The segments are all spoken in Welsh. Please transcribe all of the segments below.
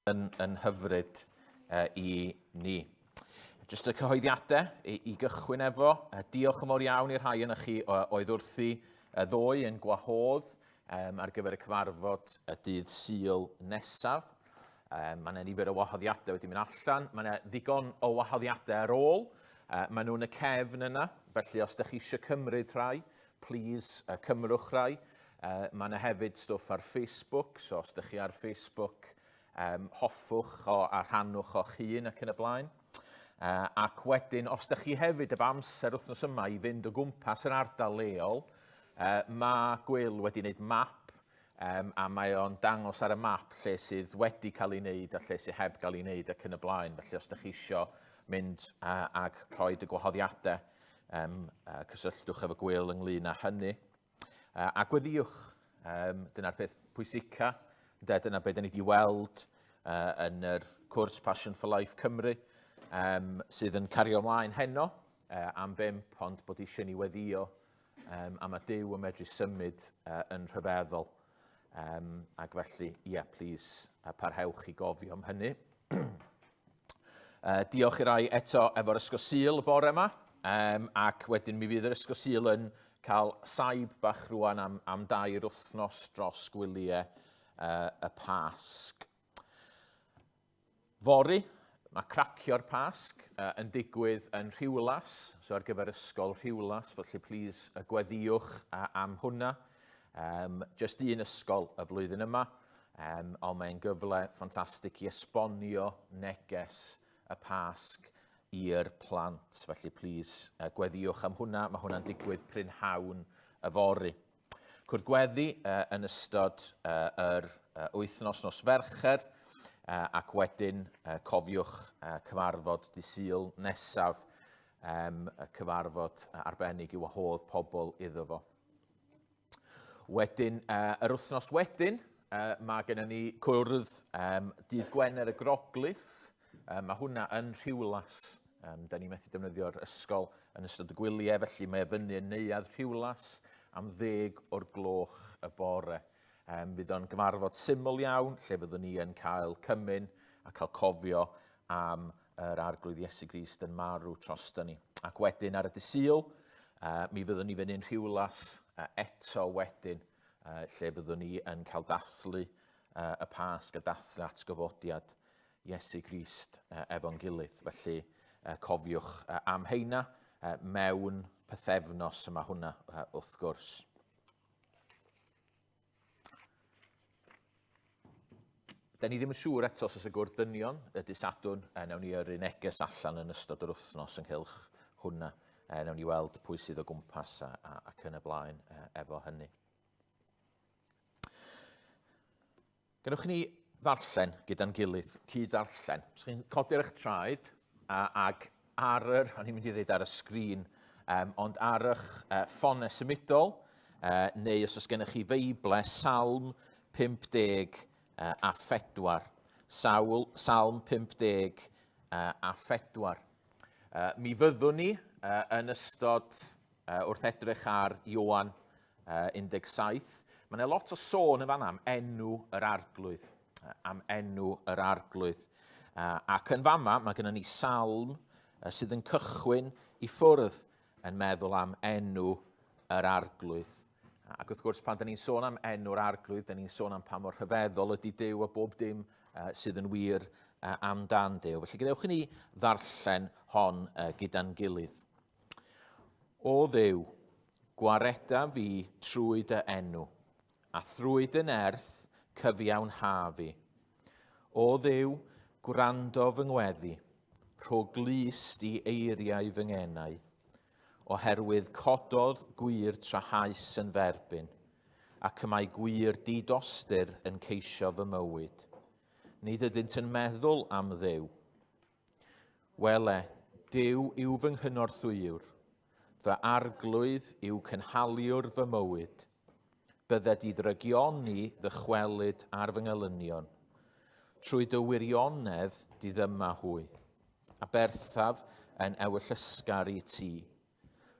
Yn, yn hyfryd uh, i ni. Jyst y cyhoeddiadau i, i gychwyn efo. Uh, diolch yn fawr iawn i'r rhai yna chi oedd wrthi uh, ddoe yn gwahodd um, ar gyfer y cyfarfod y dydd Sul nesaf. Um, mae yna nifer o wahoddiadau wedi mynd allan. Mae yna ddigon o wahoddiadau ar ôl. Uh, maen nhw'n y cefn yna, felly os ydych chi eisiau cymryd rhai, please, uh, cymrwch rhai. Uh, mae yna hefyd stwff ar Facebook, so os ydych chi ar Facebook, um, hoffwch o a rhannwch o'ch hun ac yn y blaen. Uh, ac wedyn, os ydych chi hefyd efo amser wythnos yma i fynd o gwmpas yr ardal leol, uh, mae Gwyl wedi gwneud map um, a mae o'n dangos ar y map lle sydd wedi cael ei wneud a lle sydd heb gael ei wneud ac yn y blaen. Felly os ydych chi eisiau mynd uh, ag rhoi y gwahoddiadau, um, uh, cysylltwch efo Gwyl ynglyn â hynny. Uh, a gweddïwch, um, dyna'r peth pwysica, de, dyna beth ni wedi weld uh, yn yr cwrs Passion for Life Cymru, um, sydd yn cario ymlaen heno uh, am bimp, ond bod eisiau ni weddio, um, a mae Duw yn medru symud uh, yn rhyfeddol. Um, ac felly, ie, yeah, please, uh, parhewch i gofio am hynny. Uh, diolch i rai eto efo'r Ysgol Sul y bore yma, um, ac wedyn mi fydd yr Ysgol Sul yn cael saib bach rwan am, am dair wythnos dros gwyliau uh, y Pasg. Fory, mae cracio'r Pasg uh, yn digwydd yn Rhiwlas, so ar gyfer ysgol Rhiwlas, felly please uh, gweddïwch uh, am hwnna. Um, just un ysgol y flwyddyn yma, Um, ond mae'n gyfle ffantastig i esbonio neges y Pasg i'r plant. Felly, plîs, uh, gweddïwch am hwnna. Mae hwnna'n digwydd prynhawn yfory. Cwrdd gweddi uh, yn ystod uh, yr uh, wythnos nos Fercher uh, ac wedyn uh, cofiwch uh, cyfarfod di Sul nesaf, um, y cyfarfod arbennig i wahodd pobl iddo fo. Wedyn, uh, yr wythnos wedyn, uh, mae gennym ni cwrdd um, dydd Gwener y Groglith. Uh, mae hwnna yn Rhiwlas. Um, da ni methu defnyddio'r ysgol yn ystod y gwyliau, felly mae e fyny yn neuadd Rhiwlas am ddeg o'r gloch y bore. Um, fydd o'n gyfarfod syml iawn, lle fyddwn ni yn cael cymun a cael cofio am yr Arglwydd Iesu Grist yn marw drosto ni. Ac wedyn ar y dydd Sul, uh, mi fyddwn ni fyny'n Rhiwlas uh, eto wedyn, uh, lle fyddwn ni yn cael dathlu uh, y Pasg a dathlu atgyfodiad Iesu Grist uh, efo'n gilydd. Felly uh, cofiwch uh, am heina uh, mewn pythefnos yma hwnna uh, wrth gwrs. Da ni ddim yn siŵr eto os oes y gwrdd dynion y dydd Sadwrn. E, nawn ni yrru neges allan yn ystod yr wythnos ynghylch hwnna. E, nawn ni weld pwy sydd o gwmpas a, a, ac yn y blaen e, efo hynny. Gadewch i ni ddarllen gyda'n gilydd, cyd-ddarllen. Os chi'n codi ar eich traed a, ag ar yr, o'n i'n mynd i ddweud ar y sgrin, um, ond ar eich uh, ffonau symudol, uh, neu os oes gennych chi Feible, Salm 50 uh, a 4. Sawl, Salm 50 uh, a 4. Uh, mi fyddwn ni uh, yn ystod, uh, wrth edrych ar Ioan uh, 17, mae yna lot o sôn yn fanna am enw yr arglwydd. Am enw yr arglwydd. Uh, ac yn fama, mae gennym ni salm uh, sydd yn cychwyn i ffwrdd yn meddwl am enw yr arglwydd. Ac wrth gwrs, pan da ni'n sôn am enw'r arglwydd, da ni'n sôn am pa mor rhyfeddol ydy Duw a bob dim uh, sydd yn wir uh, amdan Duw. Felly gadewch i ni ddarllen hon uh, gyda'n gilydd. O Dduw, gwareda fi trwy dy enw, a thrwy dy nerth cyfiawnha fi. O Dduw, gwrando fy ngweddi, rho glust i eiriau fy ngenau, oherwydd cododd gwir trahaus yn f'erbyn, ac y mae gwir di-dostur yn ceisio fy mywyd. Nid ydynt yn meddwl am Dduw. Wele, Duw yw fy nghynorthwywr, fy arglwydd yw cynhaliwr fy mywyd. Bydded i ddrygioni ddychwelyd ar fy ngelynion. Trwy dy wirionedd diddyma hwy. Aberthaf yn ewyllysgar i ti.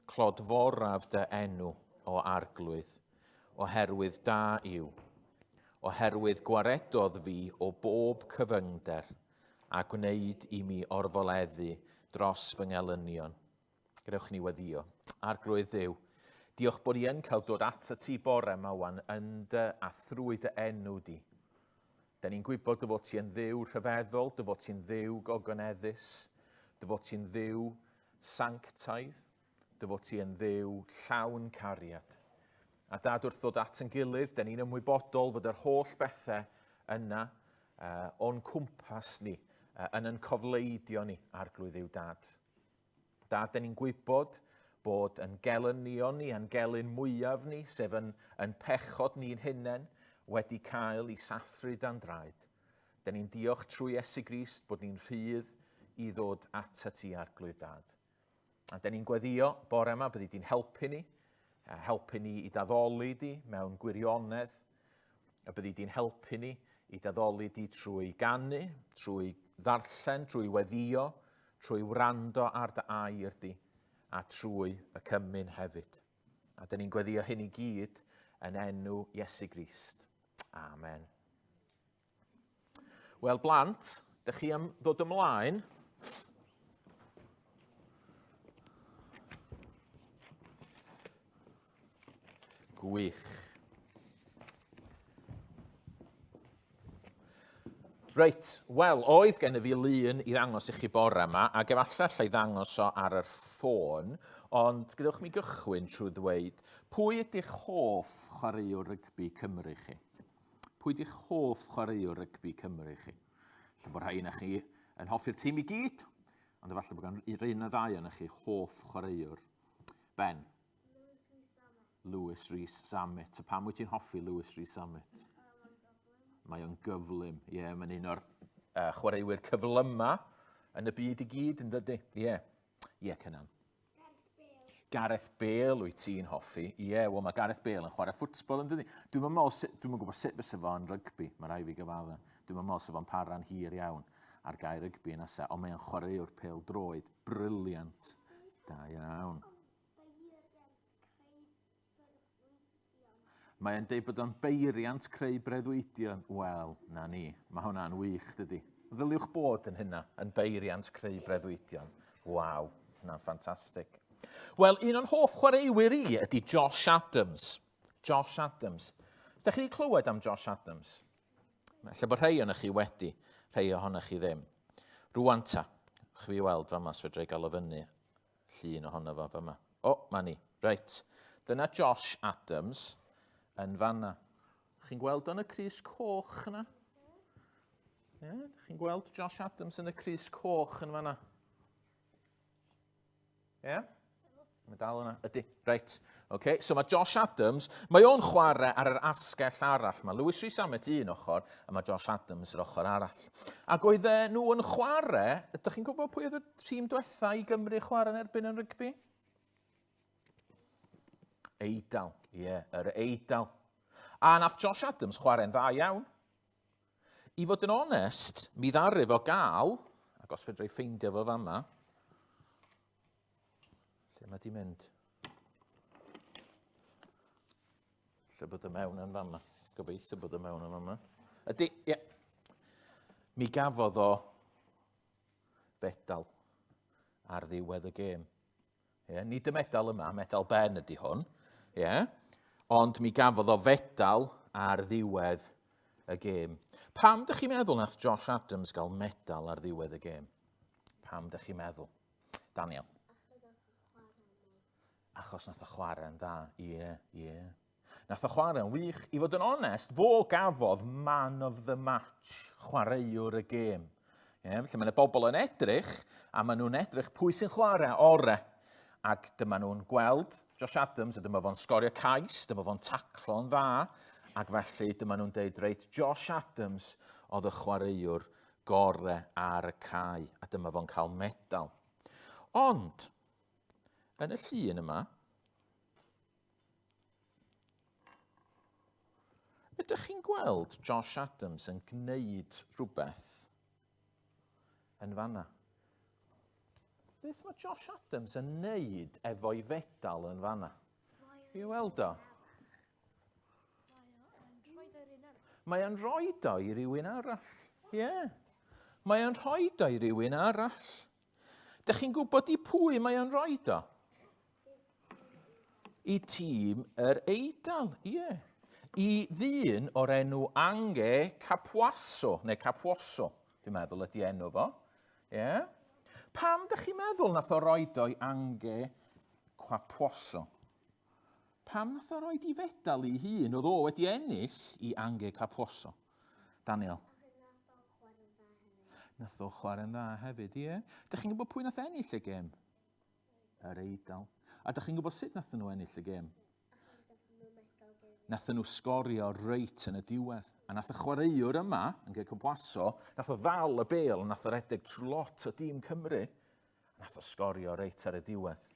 Clodforaf dy enw, o Arglwydd, oherwydd da yw. Oherwydd gwaredodd fi o bob cyfyngder, a gwneud i mi orfoleddu dros fy ngelynion. Gadewch ni weddio. Arglwydd Dduw, diolch bod ni yn cael dod at y ti bore yma wan yn dy a thrwy dy enw di. Da ni'n gwybod dy fod ti yn ddiw rhyfeddol, dy fod ti'n ddiw gogoneddus, dy fod ti'n ddiw sanctaidd, dy fod ti yn ddiw llawn cariad. A dad wrth ddod at yn gilydd, da ni'n ymwybodol fod yr holl bethau yna uh, o'n cwmpas ni, uh, yn yn cofleidio ni, arglwydd yw dad. Dad, da ni'n gwybod bod yn gelynion ni, a'n gelyn mwyaf ni, sef yn, yn pechod ni'n hunain, wedi cael ei sathru dan draed. Da ni'n diolch trwy Iesu Grist bod ni'n rhydd i ddod at ti, Arglwydd Dad. A da ni'n gweddio bore yma, byddi di'n helpu ni, helpu ni i daddoli di mewn gwirionedd, a byddi di'n helpu ni i daddoli di trwy ganu, trwy ddarllen, trwy weddio, trwy wrando ar dy air di, a trwy y cymun hefyd. A dyn ni'n gweddio hyn i gyd yn enw Iesu Grist. Amen. Wel, blant, dych chi am ddod ymlaen? Gwych. Reit, wel, oedd gen i fi lun i ddangos i chi bore yma, ac efallai allai ddangos o ar yr ffôn, ond gadewch mi gychwyn trwy ddweud, pwy ydych hoff chwaraewr rygbi Cymru chi? Pwy di'ch hoff chwaraewr rygbi Cymru chi? Lle bod rhai yna chi yn hoffi'r tîm i gyd, ond efallai bod gan yr un neu ddau yna chi hoff chwaraewr. Ben? Lewis Rees Zammit. A pam wyt ti'n hoffi Lewis Rees Zammit? Mae o'n gyflym. Ie, yeah, mae'n un o'r uh, chwaraewyr cyflyma yn y byd i gyd, yn dydy? Ie. Yeah. Ie, yeah, Cynan. Gareth Bale wyt ti'n hoffi. Ie, yeah, wel mae Gareth Bale yn chwarae ffwtbol yn dydi. Dwi'n meddwl sut, dwi'n gwybod sut fysa fo'n rygbi, mae rai fi gyfadda. Dwi'n meddwl sut fo'n para'n hir iawn ar gael rygbi yn asa, ond mae'n chwaraewr pêl droed, briliant. Da iawn. Mae e'n deud bod o'n beiriant creu breuddwydion. Wel, na ni. Mae hwnna'n wych, dydy. Ddyliwch bod yn hynna, yn beiriant creu breuddwydion. Waw, hwnna'n ffantastig. Wel, un o'n hoff chwaraewyr i ydy Josh Adams. Josh Adams. Ydych chi wedi clywed am Josh Adams? Ella bod rhai ohonych chi wedi, rhai ohonych chi ddim. Rwan ta, chwi weld fama, os fedra i gael o fyny llun ohono fo fyma. O, oh, mae ni. Reit. Dyna Josh Adams yn fanna. Chi'n gweld o'n y crys coch yna? Ie, yeah, chi'n gweld Josh Adams yn y crys coch yn fanna? Ie? Yeah? Mae dal yna. Ydy. Reit. Okay. So mae Josh Adams, mae o'n chwarae ar yr asgell arall. Mae Lewis Rees-Zammit un ochr, a mae Josh Adams yr ochr arall. Ac oedden nhw yn chwarae, ydych chi'n gwybod pwy oedd y tîm diwetha i Gymru chwarae yn erbyn yn rygbi? Eidal, ie, yeah, yr Eidal. A nath Josh Adams chwarae'n dda iawn. I fod yn onest, mi ddaru fo gael, ac os fedra i ffeindio fo fama, Lle mae di mynd? Lle bod y mewn yn fama? Gobeithio bod y mewn yn fama. Ydy, ie. Yeah. Mi gafodd o fedal ar ddiwedd y gêm. Yeah, nid y medal yma, medal Ben ydy hwn. Yeah. Ond mi gafodd o fedal ar ddiwedd y gêm. Pam dych chi'n meddwl nath Josh Adams gael medal ar ddiwedd y gêm? Pam dych chi'n meddwl? Daniel. Achos nath o chwarae'n dda. Ie, yeah, ie. Yeah. Nath o chwarae'n wych. I fod yn onest, fo gafodd man of the match, chwaraewr y gêm. Yeah, felly mae yna bobl yn edrych, a maen nhw'n edrych pwy sy'n chwarae ore. Ac dyma nhw'n gweld Josh Adams, a dyma fo'n sgorio cais, dyma fo'n taclo'n dda, ac felly dyma nhw'n deud, reit, Josh Adams oedd y chwaraewr gore ar y cae, a dyma fo'n cael medal. Ond, yn y llun yma, ydych chi'n gweld Josh Adams yn gwneud rhywbeth yn fanna? Beth mae Josh Adams yn neud efo'i fedal yn fanna? Fi weld o? Mae o'n rhoi o i rywun arall. Ie. Yeah. Mae o'n rhoi o i rywun arall. Dych chi'n gwybod i pwy mae o'n rhoi o? I tîm yr Eidal, ie. Yeah. I ddyn o'r enw Ange Capuaso, neu Capuoso, dwi'n meddwl ydy enw fo. Ie. Yeah. Pam dych chi'n meddwl nath o roed o i Ange Capuoso? Pam nath o roed i fedal i hun? Oedd o wedi ennill i Ange Capuoso. Daniel. Nath o chwarae'n dda hefyd, ie. Dych chi'n gwybod pwy nath ennill y gêm? Yr Eidal. A dych chi'n gwybod sut nath nhw ennill y gêm? Nath nhw sgorio reit yn y diwedd. A nath y chwaraewr yma, yn Ange Capuoso, nath o ddal y bêl, nath o redeg trwy lot o dîm Cymru. A nath o sgorio reit ar y diwedd.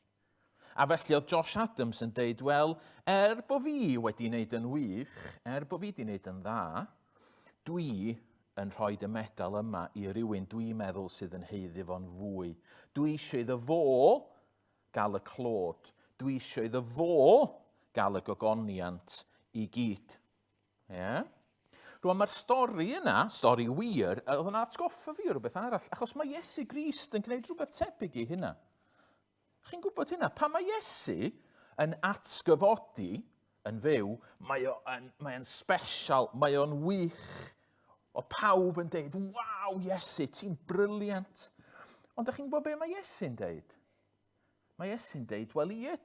A felly oedd Josh Adams yn deud, wel, er bo fi wedi wneud yn wych, er bo fi wedi wneud yn dda, dwi yn rhoi y medal yma i rywun dwi'n meddwl sydd yn haeddu fo'n fwy. Dwi eisiau iddo fo gael y clod. Dwi eisiau iddo fo gael y gogoniant i gyd. Ie? Yeah? Rwan mae'r stori yna, stori wir, oedd yn atgoffa fi o rhywbeth arall, achos mae Iesu Grist yn gwneud rhywbeth tebyg i hynna. Chi'n gwybod hynna? Pan mae Iesu yn atgyfodi yn fyw, mae o'n mae o'n special, mae o'n wych. O pawb yn deud, waw, Iesu, ti'n brilliant. Ond ydych chi'n gwybod be mae Iesu'n deud? Mae Iesu'n deud, wel ie,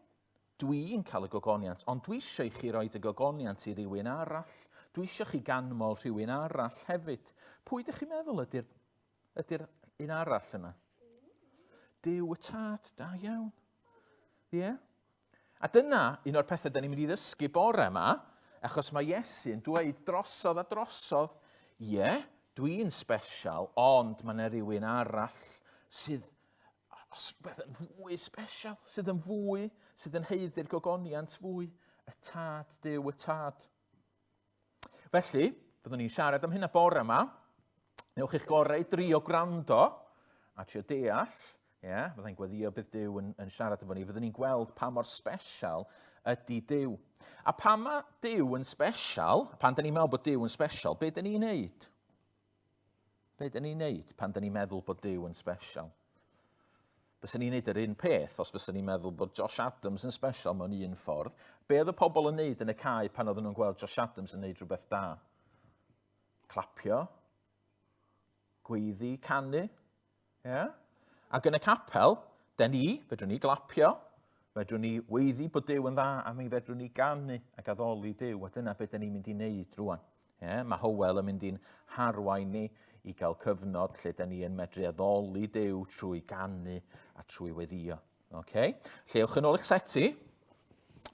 dwi'n cael y gogoniant, ond dwi eisiau i chi roed y gogoniant i rywun arall. Dwi eisiau chi ganmol rhywun arall hefyd. Pwy ydych chi'n meddwl ydy'r Ydy'r un arall yna? Duw y Tad, da iawn. Ie? Yeah? A dyna un o'r pethau da ni'n mynd i ddysgu bore yma, achos mae Iesu'n dweud drosodd a drosodd, ie, yeah, dwi'n special, ond mae yna rhywun arall sydd os rhywbeth yn fwy special, sydd yn fwy, sydd yn haeddu'r gogoniant fwy, y Tad, Duw y Tad. Felly, fyddwn ni'n siarad am hynna bore yma. Newch eich gorau i drio gwrando a trio deall. Ie, yeah, fyddai'n gweddio bydd Duw yn, yn siarad efo ni. Fyddwn ni'n gweld pa mor special ydy Duw. A pan mae Duw yn special, pan dyn ni'n meddwl bod Duw yn special, be dyn ni'n neud? Be dyn ni'n neud pan dyn ni'n meddwl bod Duw yn special? Fysa ni'n neud yr un peth os fysa ni'n meddwl bod Josh Adams yn special mewn un ffordd. Be oedd y pobl yn neud yn y cae pan oedden nhw'n gweld Josh Adams yn neud rhywbeth da? Clapio, gweiddi, canu. Yeah? Ac yn y capel, den ni, fedrwn ni glapio, fedrwn ni weiddi bod Duw yn dda, a mi fedrwn ni ganu ac addoli Duw, a dyna beth den ni'n mynd i wneud rwan. Yeah? Mae Hywel yn mynd i'n harwain ni i gael cyfnod lle den ni yn medru addoli Duw trwy ganu a trwy weddio. Okay? Lle ewch yn ôl i'ch seti,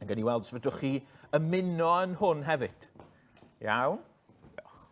a gan i weld os fedrwch chi ymuno yn hwn hefyd. Iawn? Diolch.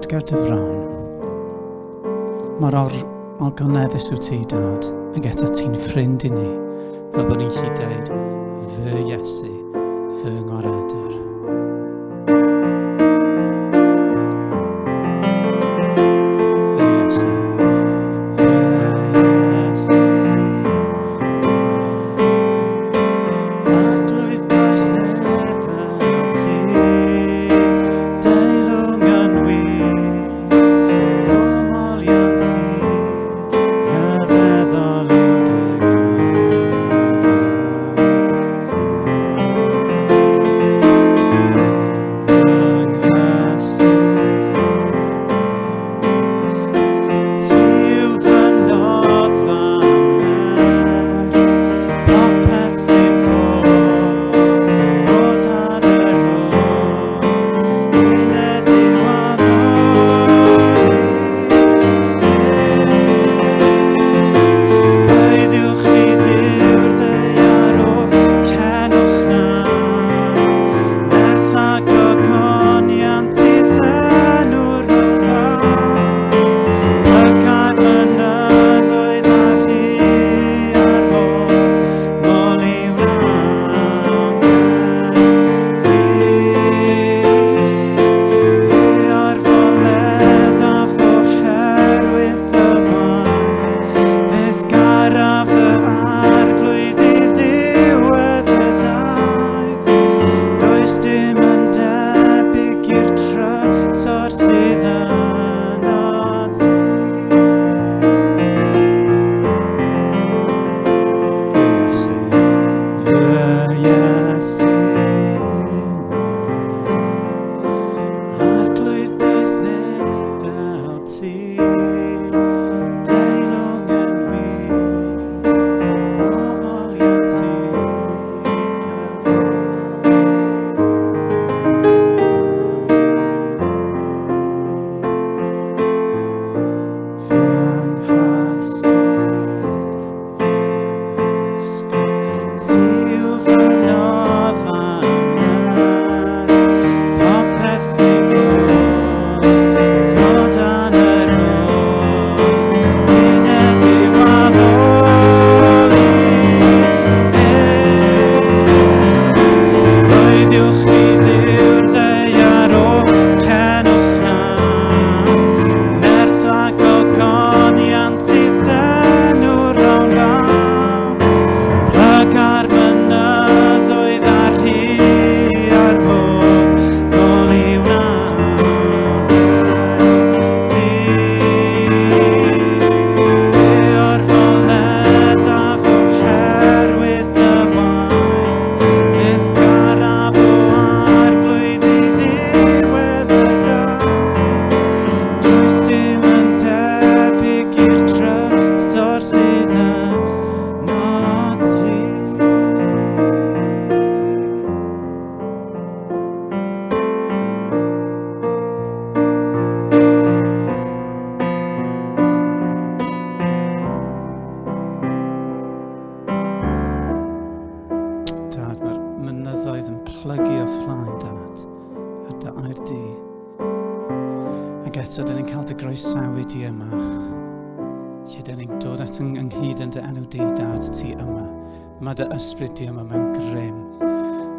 dod ger dy fron. Mor or, ogoneddus wyt ti, Dad, ac eto ti'n ffrind i ni, fel bod ni'n gallu dweud, fy Iesu, fy ngwaredwr. Fy Iesu, fy Iesu, Arglwydd does neb fel ti, deilwng yn wir, o moliant ti, rhyfeddol yw dy gariad. Yng nghysur fy Ti yw fy noddfa nerth, popeth sy'n bod o dan yr ôl, uned i'w addoli. Gweithiwch chi ddiw'r ddaear o cenwch na, nerth a gogoniant i thenw'r alban. Plyga'r mynyddoedd a rhua'r môr, moli wnawn di. Fe orfoleddaf oherwydd dy waith, Fyth garaf fy arglwydd i ddiwedd y daith. Does dim yn debyg i'r trysor sydd yno ti. Fy Iesu, fy Iesu, Arglwydd does neb fel ti, deilwng yn wir, o moliant ti. Fy nghysur, fy ysgol, ti yw fy noddfa nerth, popeth sy'n bod o dan yr ôl, uned i'w addoli ef. Gweithiwch chi ddiw'r ddaear o cenwch na, nerth a gogoniant i thenw'r rownd bawb, plyga'r mynyddoedd a'r rhua'r môr, moli wnawn d'enw di. Fe orfoleddaf oherwydd dy waith, Byth garaf o arglwydd i ddiwedd y daith. Does dim yn debyg i'r trysor sydd yno ti. Dad, mae'r mynyddoedd yn plygu o'th flaen, Dad, ar dy air di. Ac eto, dyn ni'n cael dy groesawu di yma. Lle dyn ni'n dod at yng ynghyd yn dy enw di, Dad, ti yma. Mae dy ysbryd di yma mewn grym,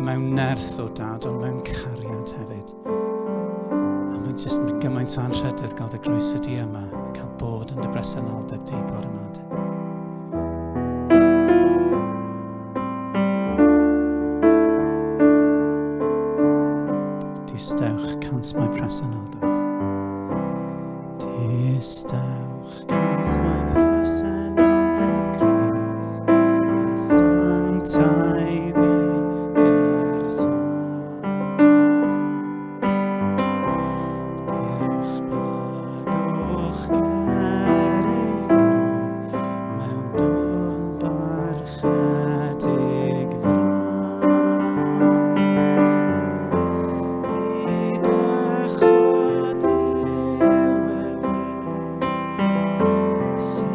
mewn nerth o Dad, ond mewn cariad hefyd. A mae'n jyst gymaint o anrhydedd gael dy groeso di yma a cael bod yn dy bresenoldeb di bore yma. Distewch cant mae presenoldeb. Distewch cant mae presenoldeb Crist, y sanctaidd i gerllaw. Diolch blagwch ger ei fron, mewn dwfn barchedig fran. Dibechod yw efe, lle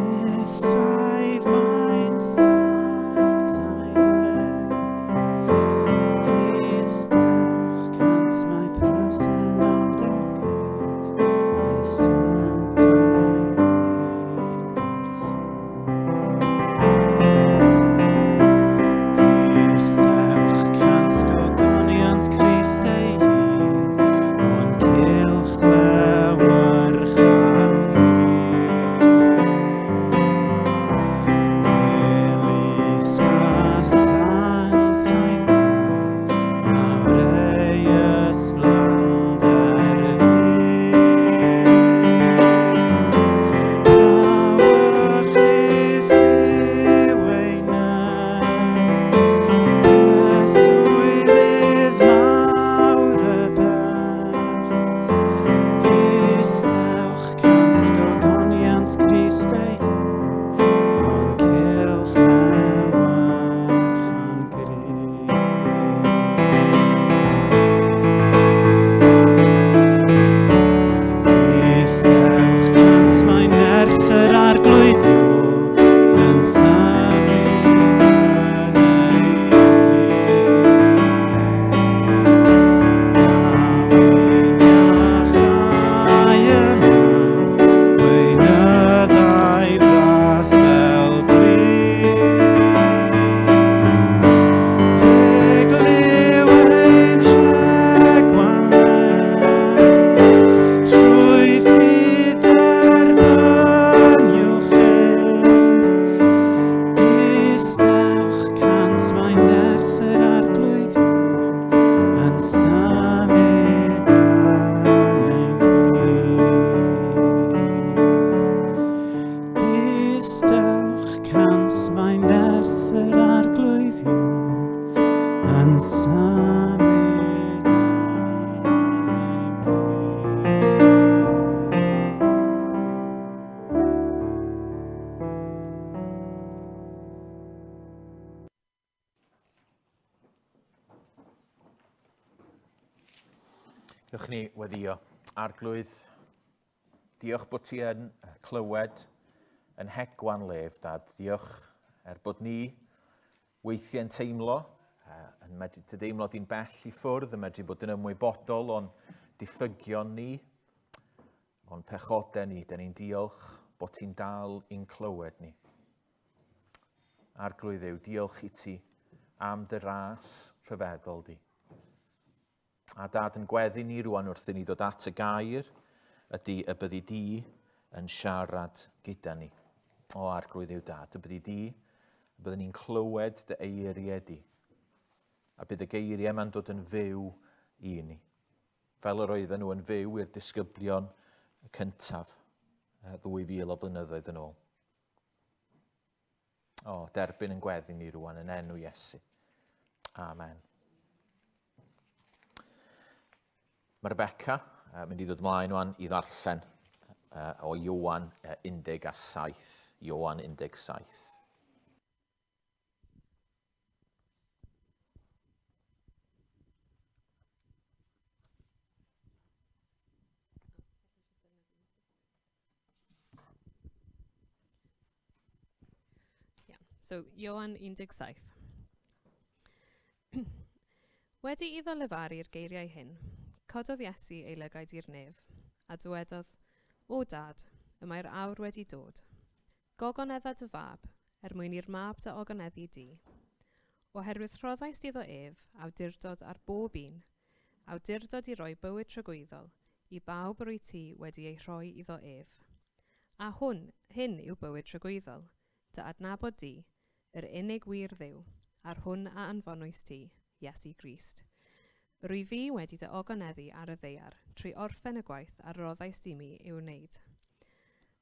dawns, mae nerth yr arglwydd Iôr yn symud yn ein plith. Gewch ni weddio. Arglwydd, diolch bod ti yn clywed yn hegwan lef, Dad. Diolch er bod ni weithiau'n teimlo, yn medru dy deimlo di'n bell i ffwrdd, yn medru bod yn ymwybodol o'n diffygion ni, o'n pechodau ni. Da ni'n diolch bod ti'n dal i'n clywed ni. Arglwydd Dduw, diolch i ti am dy ras rhyfeddol di. A dad yn gweddi ni rwan wrth i ni ddod at y gair ydy y byddi di yn siarad gyda ni. O Arglwydd Dduw dad, y byddi di, y byddwn ni'n clywed dy eiriau di. A bydd y geiriau yma'n dod yn fyw i ni. Fel yr oedden nhw yn fyw i'r disgyblion cyntaf 2000 o flynyddoedd yn ôl. O, derbyn yn gweddi ni rwan yn enw Iesu. Amen. Mae Rebecca uh, mynd i ddod mlaen rwan i ddarllen uh, o Ioan 17. Ioan 17. Yeah. So, Ioan 17. Wedi iddo lefaru'r geiriau hyn, cododd Iesu ei lygaid i'r nef, a dywedodd, O dad, y mae'r awr wedi dod. Gogonedda dy fab, er mwyn i'r mab dy ogoneddu di. Oherwydd rhoddaist iddo ef awdurdod ar bob un, awdurdod i roi bywyd tragwyddol i bawb yr wyt ti wedi ei rhoi iddo ef. A hwn, hyn yw bywyd tragwyddol, dy adnabod di, yr unig wir Dduw, a'r hwn a anfonwys ti, Iesu Grist. Rwy fi wedi dy ogoneddu ar y ddaear trwy orffen y gwaith a roddaist i mi i'w wneud.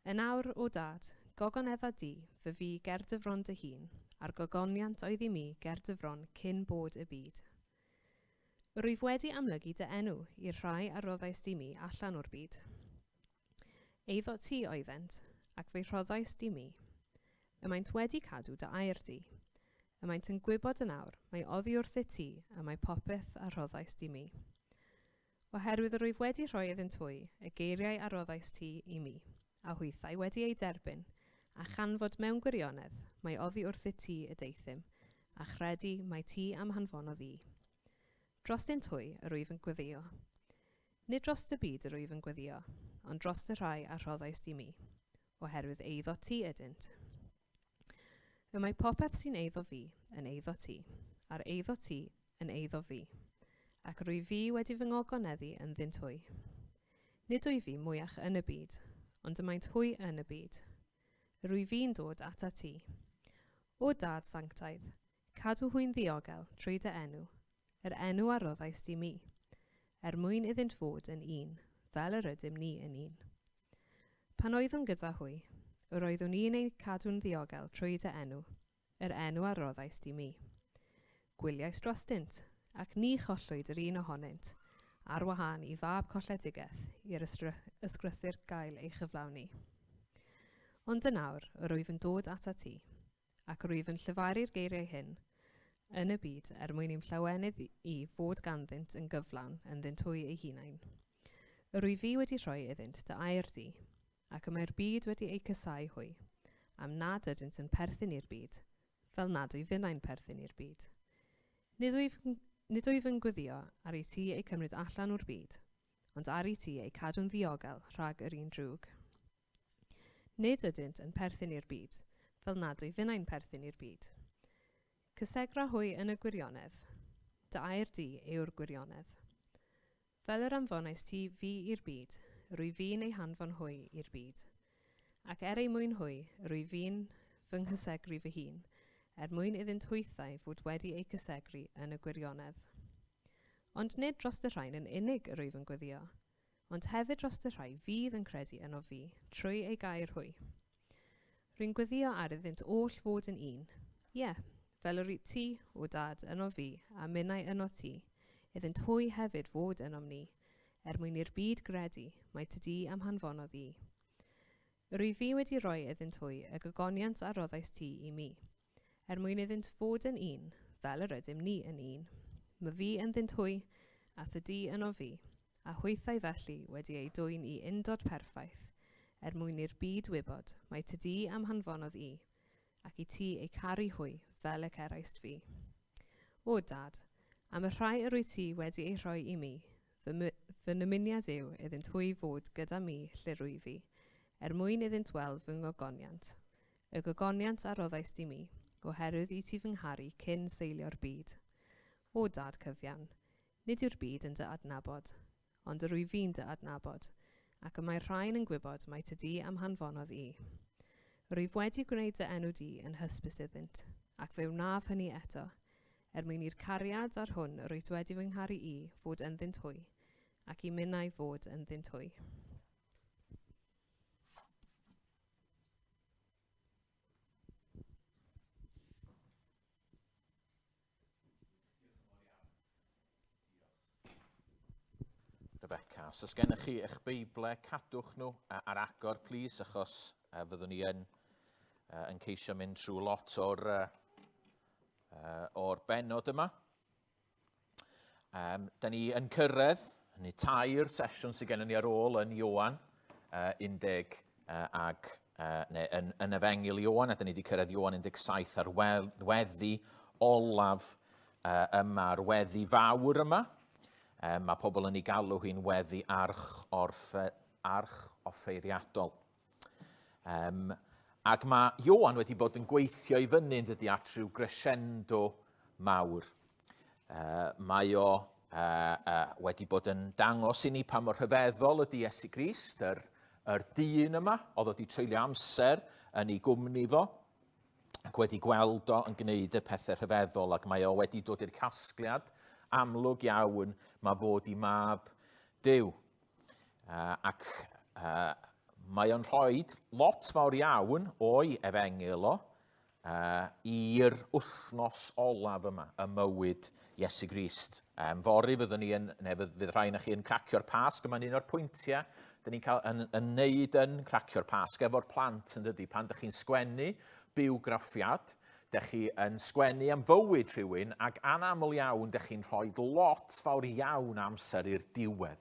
Yn awr, o Dad, gogonedda di fy fi ger dy fron dy hun, a'r gogoniant oedd i mi ger dy fron cyn bod y byd. Rwyf wedi amlygu dy enw i'r rhai a roddaist i mi allan o'r byd. Eiddo ti oeddent, ac fe'i rhoddaist i mi. Y maent wedi cadw dy air di. Y maent yn gwybod yn awr mai oddi wrthyt ti y mae popeth a rhoddaist i mi. Oherwydd yr wyf wedi rhoi iddynt hwy y geiriau a roddaist ti i mi, a hwythau wedi eu derbyn, a chanfod mewn gwirionedd mai oddi wrthyt ti y deuthum, a chredu mai ti a'm hanfonodd i. Drostynt hwy yr wyf yn gweddïo. Nid drost y byd yr wyf yn gweddïo, ond drost y rhai a rhoddaist i mi, oherwydd eiddo ti ydynt. Y mae popeth sy'n eiddo fi yn eiddo ti, a'r eiddo ti yn eiddo fi, ac rwy fi wedi fy ngogoneddu ynddynt hwy. Nid wyf fi mwyach yn y byd, ond y maent hwy yn y byd. Rwy fi'n dod atat ti. O Dad sanctaidd, cadw hwy'n ddiogel trwy dy enw, yr enw a roddaist i mi, er mwyn iddynt fod yn un, fel yr ydym ni yn un. Pan oeddwn gyda hwy, yr oeddwn i'n eu cadw'n ddiogel trwy dy enw, yr enw a roddaist i mi. Gwyliais drostynt, ac ni chollwyd yr un ohonynt, ar wahân i fab colledigaeth i'r ysgrythur gael ei chyflawni. Ond yn awr, yr wyf yn dod atat ti, ac yr wyf yn llefaru'r geiriau hyn yn y byd er mwyn i'm llawenydd i fod ganddynt yn gyflawn ynddynt hwy eu hunain. Yr wyf fi wedi rhoi iddynt dy air di, ac y mae'r byd wedi eu casáu hwy, am nad ydynt yn perthyn i'r byd, fel nad wyf finnau'n perthyn i'r byd. Nid wyf, nid wyf yn gweddio ar i ti eu cymryd allan o'r byd, ond ar i ti eu cadw'n ddiogel rhag yr un drwg. Nid ydynt yn perthyn i'r byd, fel nad wyf finnau'n perthyn i'r byd. Cysegra hwy yn y gwirionedd. Dy air di yw'r gwirionedd. Fel yr anfonais ti fi i'r byd, rwy fi'n eu hanfon hwy i'r byd. Ac er eu mwyn hwy, rwy fi'n fy nghysegru fy hun, er mwyn iddynt hwythau fod wedi eu cysegru yn y gwirionedd. Ond nid dros y rhain yn unig yr wyf yn gweddio, ond hefyd dros y rhai fydd yn credu yno fi, trwy eu gair hwy. Rwy'n gweddio ar iddynt oll fod yn un. Ie, fel yr wyt ti, o Dad, yno fi, a minnau yno ti, iddynt hwy hefyd fod ynom ni, er mwyn i'r byd gredu mai ty di a'm hanfonodd i. Yr wyf fi wedi rhoi iddynt hwy y gogoniant a roddaist ti i mi, er mwyn iddynt fod yn un, fel yr ydym ni yn un. My fi ynddynt hwy, a thy di yno fi, a hwythau felly wedi eu dwyn i undod perffaith, er mwyn i'r byd wybod mai ty di a'm hanfonodd i, ac i ti eu caru hwy fel y ceraist fi. O Dad, am y rhai yr wyt ti wedi eu rhoi i mi, fy, fy nymuniad yw iddynt hwy fod gyda mi lle rwyf fi, er mwyn iddynt weld fy ngogoniant, y gogoniant a roddaist i mi, oherwydd i ti fy ngharu cyn seilio'r byd. O Dad cyfiawn, Nid yw'r byd yn dy adnabod, ond yr wyf fi'n dy adnabod, ac y mae'r rhain yn gwybod mai ty di a'm hanfonodd i. Rwyf wedi gwneud dy enw di yn hysbys iddynt, ac fe wnaf hynny eto, er mwyn i'r cariad a'r hwn yr wyt wedi fy ngharu i fod ynddynt hwy, ac i minnau fod ynddynt hwy. Rebecca, os oes gennych chi eich Beible, cadwch nhw ar agor, plis, achos fyddwn ni yn, yn ceisio mynd trwy lot o'r, o'r benod yma. Um, da ni yn cyrraedd, ni tair sesiwn sydd gennym ni ar ôl yn Ioan 10 ag, neu yn, yn Efengyl Ioan, a da ni wedi cyrraedd Ioan 17 ar weddi olaf uh, yma, ar weddi fawr yma. Um, mae pobl yn ei galw hi'n weddi arch, orffe, arch offeiriadol. Um, ac mae Ioan wedi bod yn gweithio i fyny yn dydy at rhyw crescendo mawr. Uh, mae o uh, uh, wedi bod yn dangos i ni pa mor rhyfeddol ydy Iesu Grist, yr, yr dyn yma, oedd wedi treulio amser yn ei gwmni fo, ac wedi gweld o yn gwneud y pethau rhyfeddol, ac mae o wedi dod i'r casgliad amlwg iawn mae fod i mab Duw. Uh, ac uh, mae o'n rhoi lot fawr iawn o'i efengyl o uh, i'r wythnos olaf yma, y mywyd Iesu Grist. Um, fory fyddwn ni yn, neu fydd, fydd rhai na chi yn cracio'r pasg, yma'n un o'r pwyntiau dyn ni'n cael yn, yn neud yn cracio'r pasg efo'r plant yn dydy, pan dych chi'n sgwennu bywgraffiad, dych chi yn sgwennu am fywyd rhywun ac anaml iawn dych chi'n rhoi lot fawr iawn amser i'r diwedd.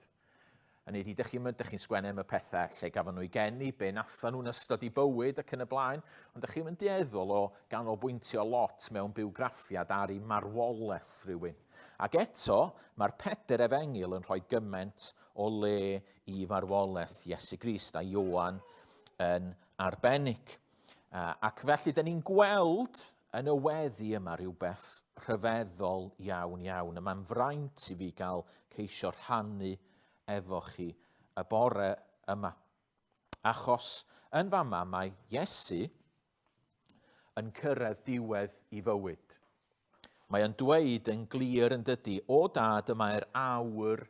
Hynny ydi, dych chi'n dych chi'n sgwennu am y pethau lle gafon nhw eu geni, be nathon nhw'n ystod eu bywyd ac yn y blaen, ond dych chi'n dueddol o ganolbwyntio lot mewn bywgraffiad ar ei marwolaeth rhywun. Ac eto, mae'r pedair efengyl yn rhoi gymaint o le i farwolaeth Iesu Grist a Ioan yn arbennig. Ac felly, dyn ni'n gweld yn y weddi yma rhywbeth rhyfeddol iawn iawn. A mae'n fraint i fi gael ceisio rhannu efo chi y bore yma. Achos yn fama mae Iesu yn cyrraedd diwedd i fywyd. Mae o'n dweud yn glir yn dydy, o dad y mae'r awr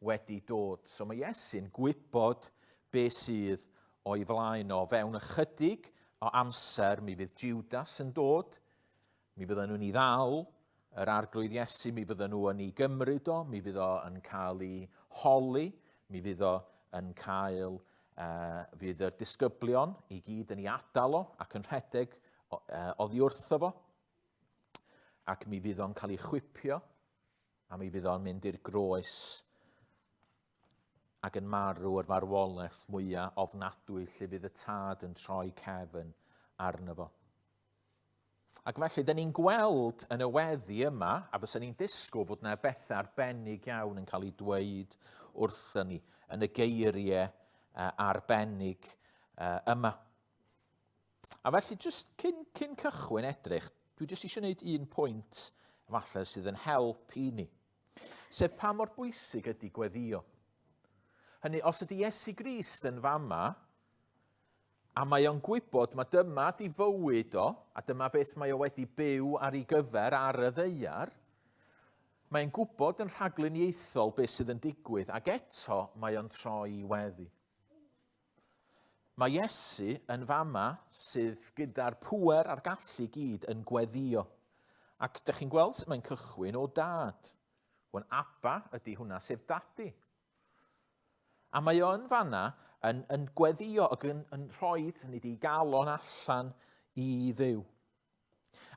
wedi dod. So mae Iesu'n gwybod be sydd o'i flaen o. Fewn ychydig o amser mi fydd Judas yn dod, mi fydden nhw'n ei ddal, yr arglwydd Iesu, mi fydden nhw yn ei gymryd o, mi fydd o yn cael ei holi, mi fydd o yn cael, uh, fydd yr disgyblion i gyd yn ei adael o ac yn rhedeg uh, oddi wrtho fo ac mi fydd o'n cael ei chwipio a mi fydd o'n mynd i'r groes ac yn marw yr farwolaeth mwyaf ofnadwy lle fydd y tad yn troi cefn arno fo. Ac felly, dyn ni'n gweld yn y weddi yma, a fysa ni'n disgwyl fod yna bethau arbennig iawn yn cael ei dweud wrthyn ni yn y geiriau arbennig yma. A felly, jyst cyn, cyn cychwyn edrych, dwi jyst eisiau gwneud un pwynt falle sydd yn help i ni. Sef pa mor bwysig ydy gweddio. Hynny, os ydy Iesu Grist yn fama, a mae o'n gwybod mae dyma di fywyd o, a dyma beth mae o wedi byw ar ei gyfer ar y ddeiar, mae'n gwybod yn rhagluniaethol beth sydd yn digwydd, ac eto mae o'n troi i weddi. Mae Iesu yn fama sydd gyda'r pŵer a'r gallu gyd yn gweddio. Ac dych chi'n gweld sut mae'n cychwyn o dad. Wan Abba ydy hwnna, sef dadi. A mae o yn fanna yn, yn gweddio ac yn, yn rhoi nid i galon allan i Dduw.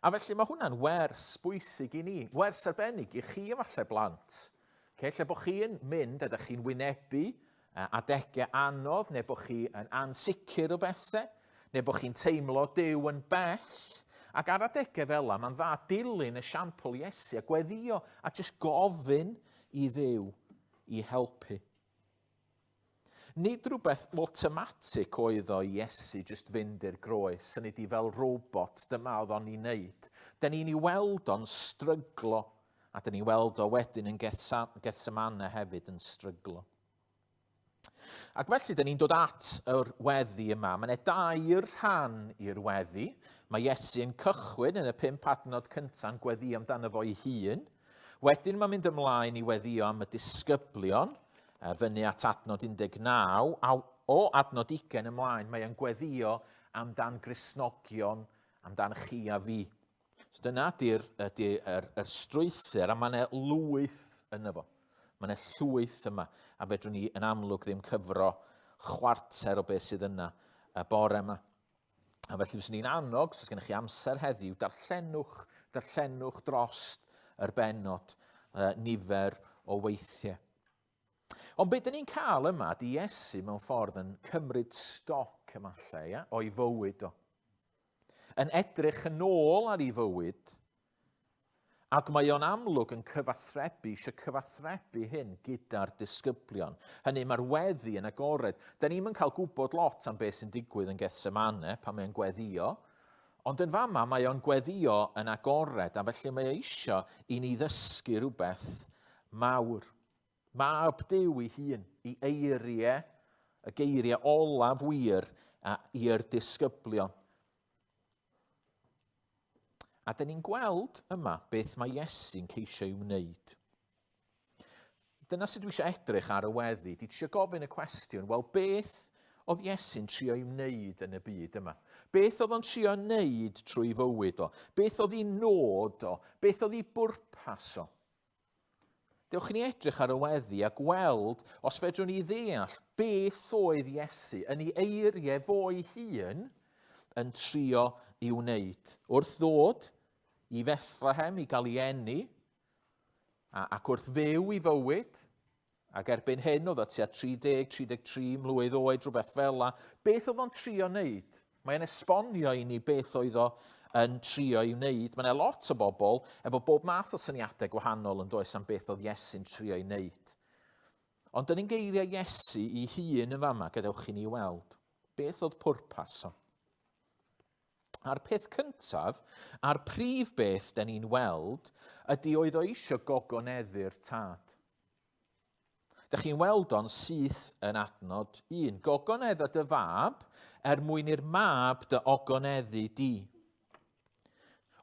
A felly mae hwnna'n wers bwysig i ni, wers arbennig i chi efallai blant. Okay, lle bod chi'n mynd a ydych chi'n wynebu adegau anodd, neu bod chi yn ansicr o bethau, neu bod chi'n teimlo Duw yn bell. Ac ar adegau fel yna, mae'n dda dilyn esiampl Iesu a gweddio a jyst gofyn i Dduw i helpu. Nid rhywbeth awtomatig oedd o i Iesu jyst fynd i'r groes, hynny ydi fel robot, dyma oedd o'n ei wneud. Da ni'n ei weld o'n stryglo, a da ni'n weld o wedyn yn Gethsemane hefyd yn stryglo. Ac felly, da ni'n dod at yr weddi yma. Mae yna dair rhan i'r weddi. Mae Iesu yn cychwyn yn y pump adnod cyntaf yn gweddi amdano fo'i hun. Wedyn mae'n mynd ymlaen i weddio am y disgyblion, fyny at adnod 19, a o adnod 20 ymlaen mae o'n gweddio amdan Gristnogion, amdan chi a fi. So dyna ydy'r ydy yr, yr strwythur, a mae yna lwyth yna fo. Mae yna llwyth yma, a fedrwn ni yn amlwg ddim cyfro chwarter o beth sydd yna y bore yma. A felly fyswn i'n annog, os oes gennych chi amser heddiw, darllenwch, darllenwch drost yr bennod uh, nifer o weithiau. Ond beth dyn ni'n cael yma, di Iesu mewn ffordd yn cymryd stoc ymalle, ia, o'i fywyd o. Yn edrych yn ôl ar ei fywyd Ac mae o'n amlwg yn cyfathrebu, eisiau cyfathrebu hyn gyda'r disgyblion. Hynny, mae'r weddi yn agored. Da ni'm yn cael gwybod lot am beth sy'n digwydd yn Gethsemane pan mae'n gweddio, ond yn fama mae o'n gweddio yn agored, a felly mae o eisiau i ni ddysgu rhywbeth mawr. Mab Duw ei hun, i eiriau, y geiriau olaf wir i'r disgyblion. A dyn ni'n gweld yma beth mae Iesu'n ceisio ei wneud. Dyna sut dwi eisiau edrych ar y weddi. Dwi eisiau gofyn y cwestiwn, wel beth oedd Iesu'n trio ei wneud yn y byd yma? Beth oedd o'n trio wneud trwy fywyd o? Beth oedd ei nod o? Beth oedd ei bwrpas o? Dewch i ni edrych ar y weddi a gweld os fedrwn ni ddeall beth oedd Iesu yn ei eiriau fo'i hun yn trio i wneud. Wrth ddod i Fethlehem i gael ei eni, ac wrth fyw i fywyd, Ac erbyn hyn oedd o tua 30, 33 mlwydd oed, rhywbeth fel la. Beth oedd o'n trio wneud? Mae'n esbonio i ni beth oedd o yn trio i wneud. Mae yna lot o bobl efo bob math o syniadau gwahanol yn does am beth oedd Iesu'n trio i wneud. Ond yn ein geiriau Iesu i hun yn fama, gadewch i ni weld. Beth oedd pwrpas o? A'r peth cyntaf, a'r prif beth da ni'n weld, ydy oedd o eisiau gogoneddu'r tad. Da chi'n weld o'n syth yn adnod 1. Gogonedda dy fab er mwyn i'r mab dy ogoneddu di.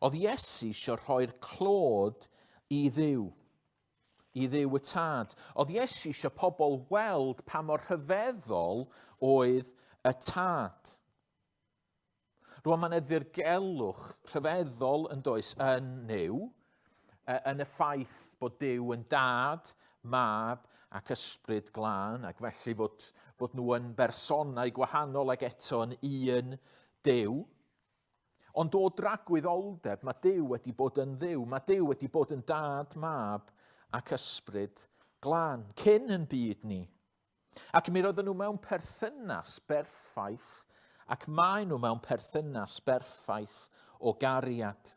Oedd Iesu eisiau rhoi'r clod i Dduw, i Dduw y Tad. Oedd Iesu eisiau pobl weld pa mor rhyfeddol oedd y Tad. Rwan mae yna ddirgelwch rhyfeddol yn does yn Nuw, yn y ffaith bod Duw yn dad, mab ac ysbryd glân, ac felly fod, fod nhw yn bersonau gwahanol ac eto yn un Duw. Ond o dragwyddoldeb, mae Duw wedi bod yn Dduw, mae Duw wedi bod yn dad, mab ac ysbryd glân, cyn yn byd ni. Ac mi roedden nhw mewn perthynas berffaith, ac maen nhw mewn perthynas berffaith o gariad.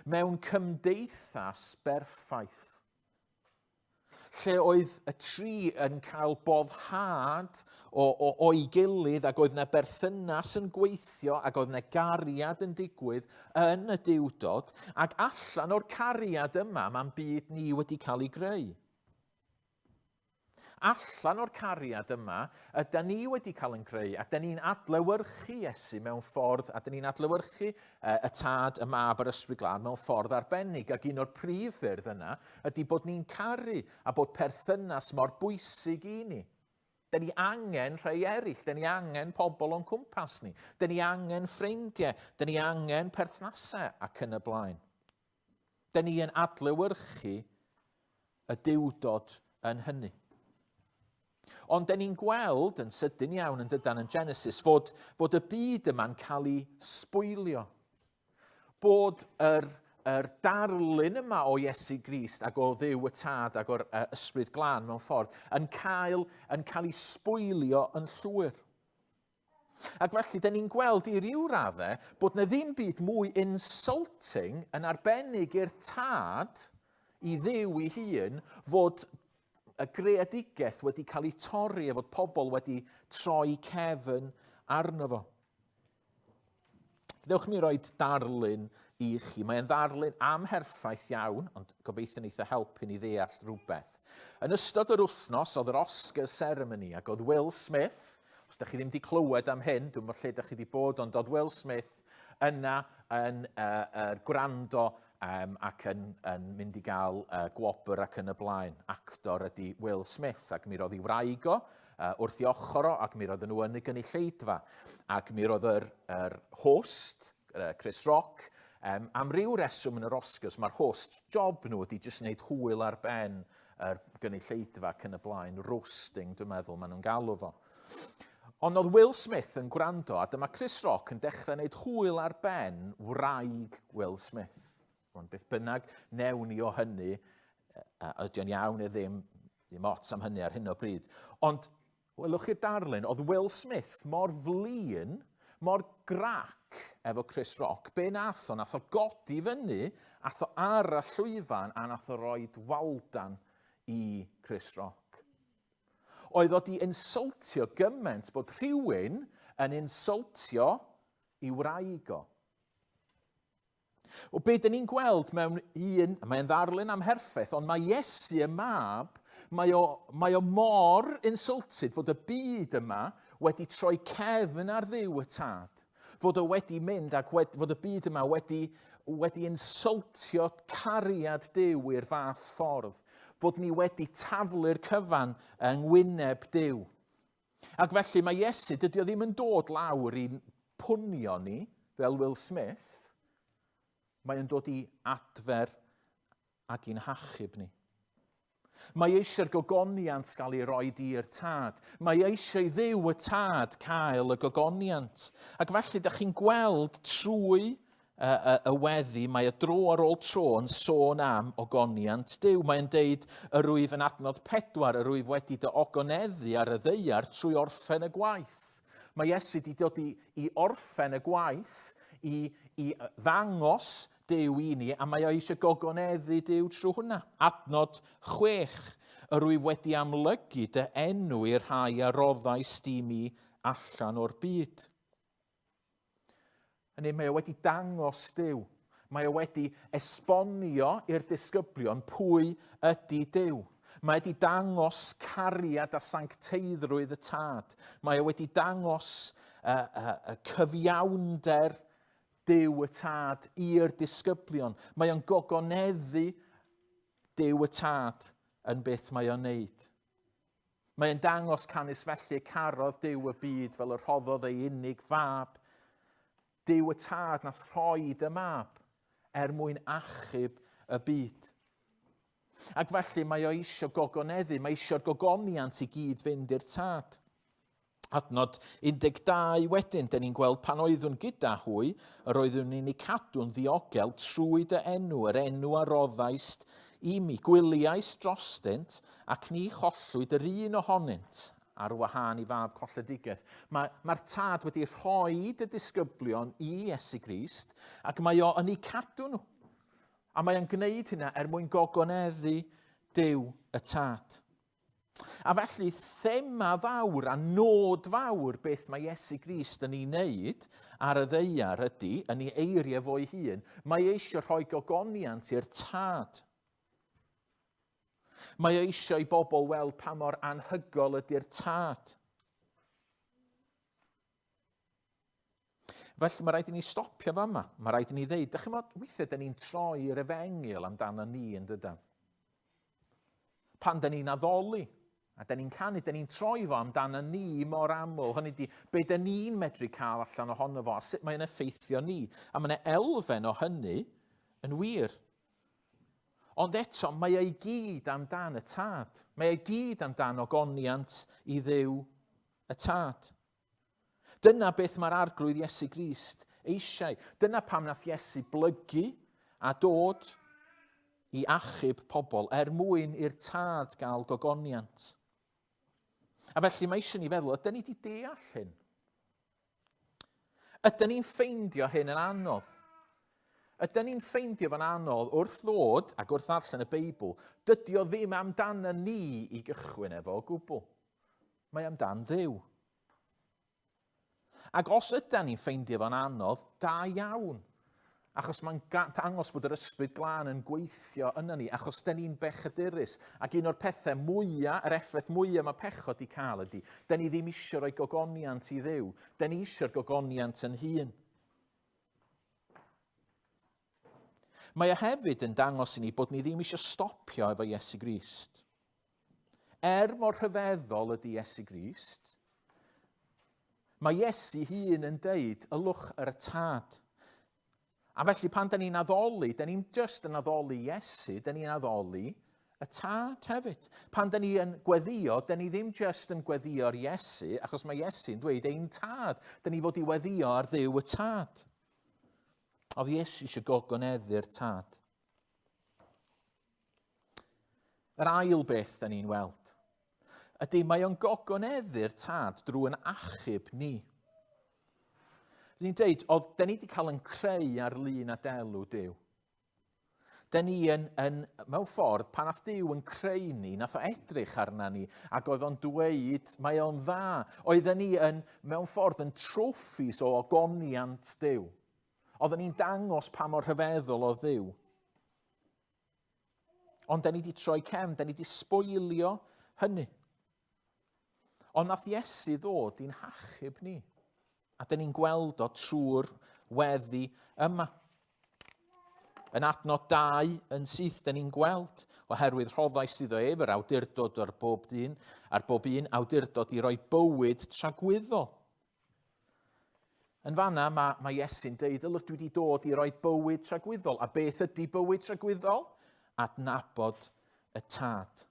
Mewn cymdeithas berffaith. Lle oedd y tri yn cael boddhad o, o, o'i gilydd ac oedd yna berthynas yn gweithio ac oedd yna gariad yn digwydd yn y diwdod ac allan o'r cariad yma mae'n byd ni wedi cael ei greu. Allan o'r cariad yma, yda ni wedi cael yn creu, a da ni'n adlewyrchu Iesu mewn ffordd, a da ni'n adlewyrchu y Tad, y Mab a'r Ysbryd Glân mewn ffordd arbennig. Ac un o'r prif ffyrdd yna ydy bod ni'n caru a bod perthynas mor bwysig i ni. Da ni angen rhai eraill, da ni angen pobl o'n cwmpas ni, da ni angen ffrindiau, da ni angen perthnasau ac yn y blaen. Da ni yn adlewyrchu y duwdod yn hynny. Ond da ni'n gweld yn sydyn iawn yn dydan yn Genesis fod, fod y byd yma'n cael ei sbwylio. Bod yr, yr darlun yma o Iesu Grist ac o Dduw y Tad ac o'r uh, Ysbryd Glân mewn ffordd yn cael, yn cael ei sbwylio yn llwyr. Ac felly, da ni'n gweld i ryw raddau bod na ddim byd mwy insulting yn arbennig i'r tad, i Dduw ei hun, fod y greadigaeth wedi cael ei torri a fod pobl wedi troi cefn arno fo. Gadewch mi roi darlun i chi. Mae'n ddarlun amherffaith iawn, ond gobeithio wneith o helpu ni ddeall rhywbeth. Yn ystod yr wythnos, oedd yr Oscar ceremony, ac oedd Will Smith, os da chi ddim wedi clywed am hyn, dwi'n meddwl lle da chi wedi bod, ond oedd Will Smith yna yn uh, uh, gwrando um, ac yn, yn mynd i gael uh, gwobr ac yn y blaen. Actor ydy Will Smith, ac mi roedd ei wraig o uh, wrth i ochr o, ac mi roedden nhw yn y gynulleidfa. Ac mi roedd yr, yr host, uh, Chris Rock, um, am ryw reswm yn yr Oscars, mae'r host job nhw ydy jyst wneud hwyl ar ben yr gynulleidfa ac yn y blaen, roasting dwi'n meddwl maen nhw'n galw fo. Ond oedd Will Smith yn gwrando a dyma Chris Rock yn dechrau wneud hwyl ar ben wraig Will Smith. Ond beth bynnag newn ni o hynny, ydy o'n iawn neu ddim, ddim ots am hynny ar hyn o bryd. Ond welwch chi'r darlun, oedd Will Smith mor flin, mor grac efo Chris Rock, be nath o? Nath o godi fyny, ath o ar y llwyfan a nath o roed waldan i Chris Rock. Oedd o di insultio gymaint bod rhywun yn insultio i wraig o. O be dyn ni'n gweld mewn un, mae'n ddarlun amherffaith, ond mae Iesu y mab, mae o, mae o mor insulted fod y byd yma wedi troi cefn ar Dduw y tad. Fod o wedi mynd ac wed, fod y byd yma wedi, wedi insultio cariad Duw i'r fath ffordd. Fod ni wedi taflu'r cyfan yng ngwyneb Duw. Ac felly mae Iesu, dydy o ddim yn dod lawr i'n pwnio ni, fel Will Smith, mae o'n dod i adfer ac i'n hachub ni. Mae eisiau'r gogoniant gael ei roi i'r tad. Mae eisiau i Dduw y tad cael y gogoniant. Ac felly, da chi'n gweld trwy y, y, y weddi, mae y dro ar ôl tro yn sôn am ogoniant Duw. Mae'n deud, yr wyf yn adnod pedwar, yr wyf wedi dy ogoneddu ar y ddeiar trwy orffen y gwaith. Mae Iesu wedi dod i, i orffen y gwaith, i, i ddangos Duw i ni, a mae o eisiau gogoneddu Duw trwy hwnna. Adnod 6, yr wyf wedi amlygu dy enw i'r rhai a roddais di mi allan o'r byd. Hynny, mae o wedi dangos Duw. Mae o wedi esbonio i'r disgyblion pwy ydy Duw. Mae wedi dangos cariad a sancteiddrwydd y Tad. Mae o wedi dangos uh, uh, uh, cyfiawnder Duw y Tad i'r disgyblion. Mae o'n gogoneddu Duw y Tad yn beth mae o'n neud. Mae'n dangos canys felly y carodd Duw y byd fel y rhoddodd ei unig fab. Duw y Tad nath rhoi dy mab er mwyn achub y byd. Ac felly mae o eisiau gogoneddu, mae eisiau'r gogoniant i gyd fynd i'r Tad. Adnod 12 wedyn, dyn ni'n gweld pan oeddwn gyda hwy, yr oeddwn ni'n eu cadw'n ddiogel trwy dy enw, yr enw a roddaist i mi. Gwyliais drostynt, ac ni chollwyd yr un ohonynt ar wahân i fab colledigaeth. Mae'r mae tad wedi rhoi y disgyblion i Iesu Grist, ac mae o yn eu cadw nhw. A mae o'n gwneud hynna er mwyn gogoneddu Duw y tad. A felly, thema fawr a nod fawr beth mae Iesu Grist yn ei wneud ar y ddeiar ydy, yn ei eiriau fo'i hun, mae eisiau rhoi gogoniant i'r tad. Mae eisiau i bobl weld pa mor anhygol ydy'r tad. Felly mae rhaid i ni stopio fa yma. Mae rhaid i ni ddeud, dych chi'n meddwl, weithiau dyn ni'n troi i'r efengyl amdano ni yn dydan. Pan dyn ni'n addoli. A da ni'n canu, da ni'n troi fo amdano ni mor aml. Hynny di, be da ni'n medru cael allan ohono fo a sut mae'n effeithio ni. A mae yna elfen o hynny yn wir. Ond eto, mae ei gyd amdan y tad. Mae ei gyd amdan ogoniant i Dduw y tad. Dyna beth mae'r Arglwydd Iesu Grist eisiau. Dyna pam nath Iesu blygu a dod i achub pobl er mwyn i'r tad gael gogoniant. A felly mae eisiau ni feddwl, ydyn ni wedi deall hyn? Ydyn ni'n ffeindio hyn yn anodd? Ydyn ni'n ffeindio fo'n anodd wrth ddod ac wrth ddarllen y Beibl? Dydy o ddim amdano ni i gychwyn efo o gwbl. Mae amdan Dduw. Ac os ydan ni'n ffeindio fo'n anodd, da iawn. Achos mae'n dangos bod yr ysbryd glân yn gweithio yna ni, achos da ni'n bechadurus. Ac un o'r pethau mwyaf, yr effaith mwyaf mae pechod i cael ydy, da ni ddim eisiau rhoi gogoniant i Dduw. Da ni eisiau'r gogoniant yn hun. Mae e hefyd yn dangos i ni bod ni ddim eisiau stopio efo Iesu Grist. Er mor rhyfeddol ydy Iesu Grist, mae Iesu hun yn deud, ylwch yr y tad. A felly pan da ni'n addoli, da ni'n just yn addoli Iesu, da ni'n addoli y tad hefyd. Pan da ni yn gweddio, da ni ddim just yn gweddio'r Iesu, achos mae Iesu'n dweud ein tad. Da ni fod i weddio ar Dduw y tad. Oedd Iesu eisiau gogoneddu'r tad. Yr ail beth da ni'n weld ydy mae o'n gogoneddu'r tad drwy'n achub ni. Ni'n deud, oedd, da ni wedi cael yn creu ar lun a delw Duw. Da ni yn, yn, mewn ffordd, pan nath Duw yn creu ni, nath o edrych arna ni, ac oedd o'n dweud, mae o'n dda. Oedden ni yn, mewn ffordd, yn troffis o ogoniant Duw. Oedden ni'n dangos pa mor rhyfeddol oedd Dduw. Ond da ni wedi troi cefn, da ni wedi sboilio hynny. Ond nath Iesu ddod i'n hachub ni. A da ni'n gweld o trwy'r weddi yma. Yn adnod 2 yn syth, da ni'n gweld, oherwydd rhoddais iddo ef yr awdurdod ar bob dyn, ar bob un awdurdod i roi bywyd tragwyddol. Yn fanna mae, mae Iesu'n deud, ylwch dwi wedi dod i roi bywyd tragwyddol. A beth ydy bywyd tragwyddol? Adnabod y tad.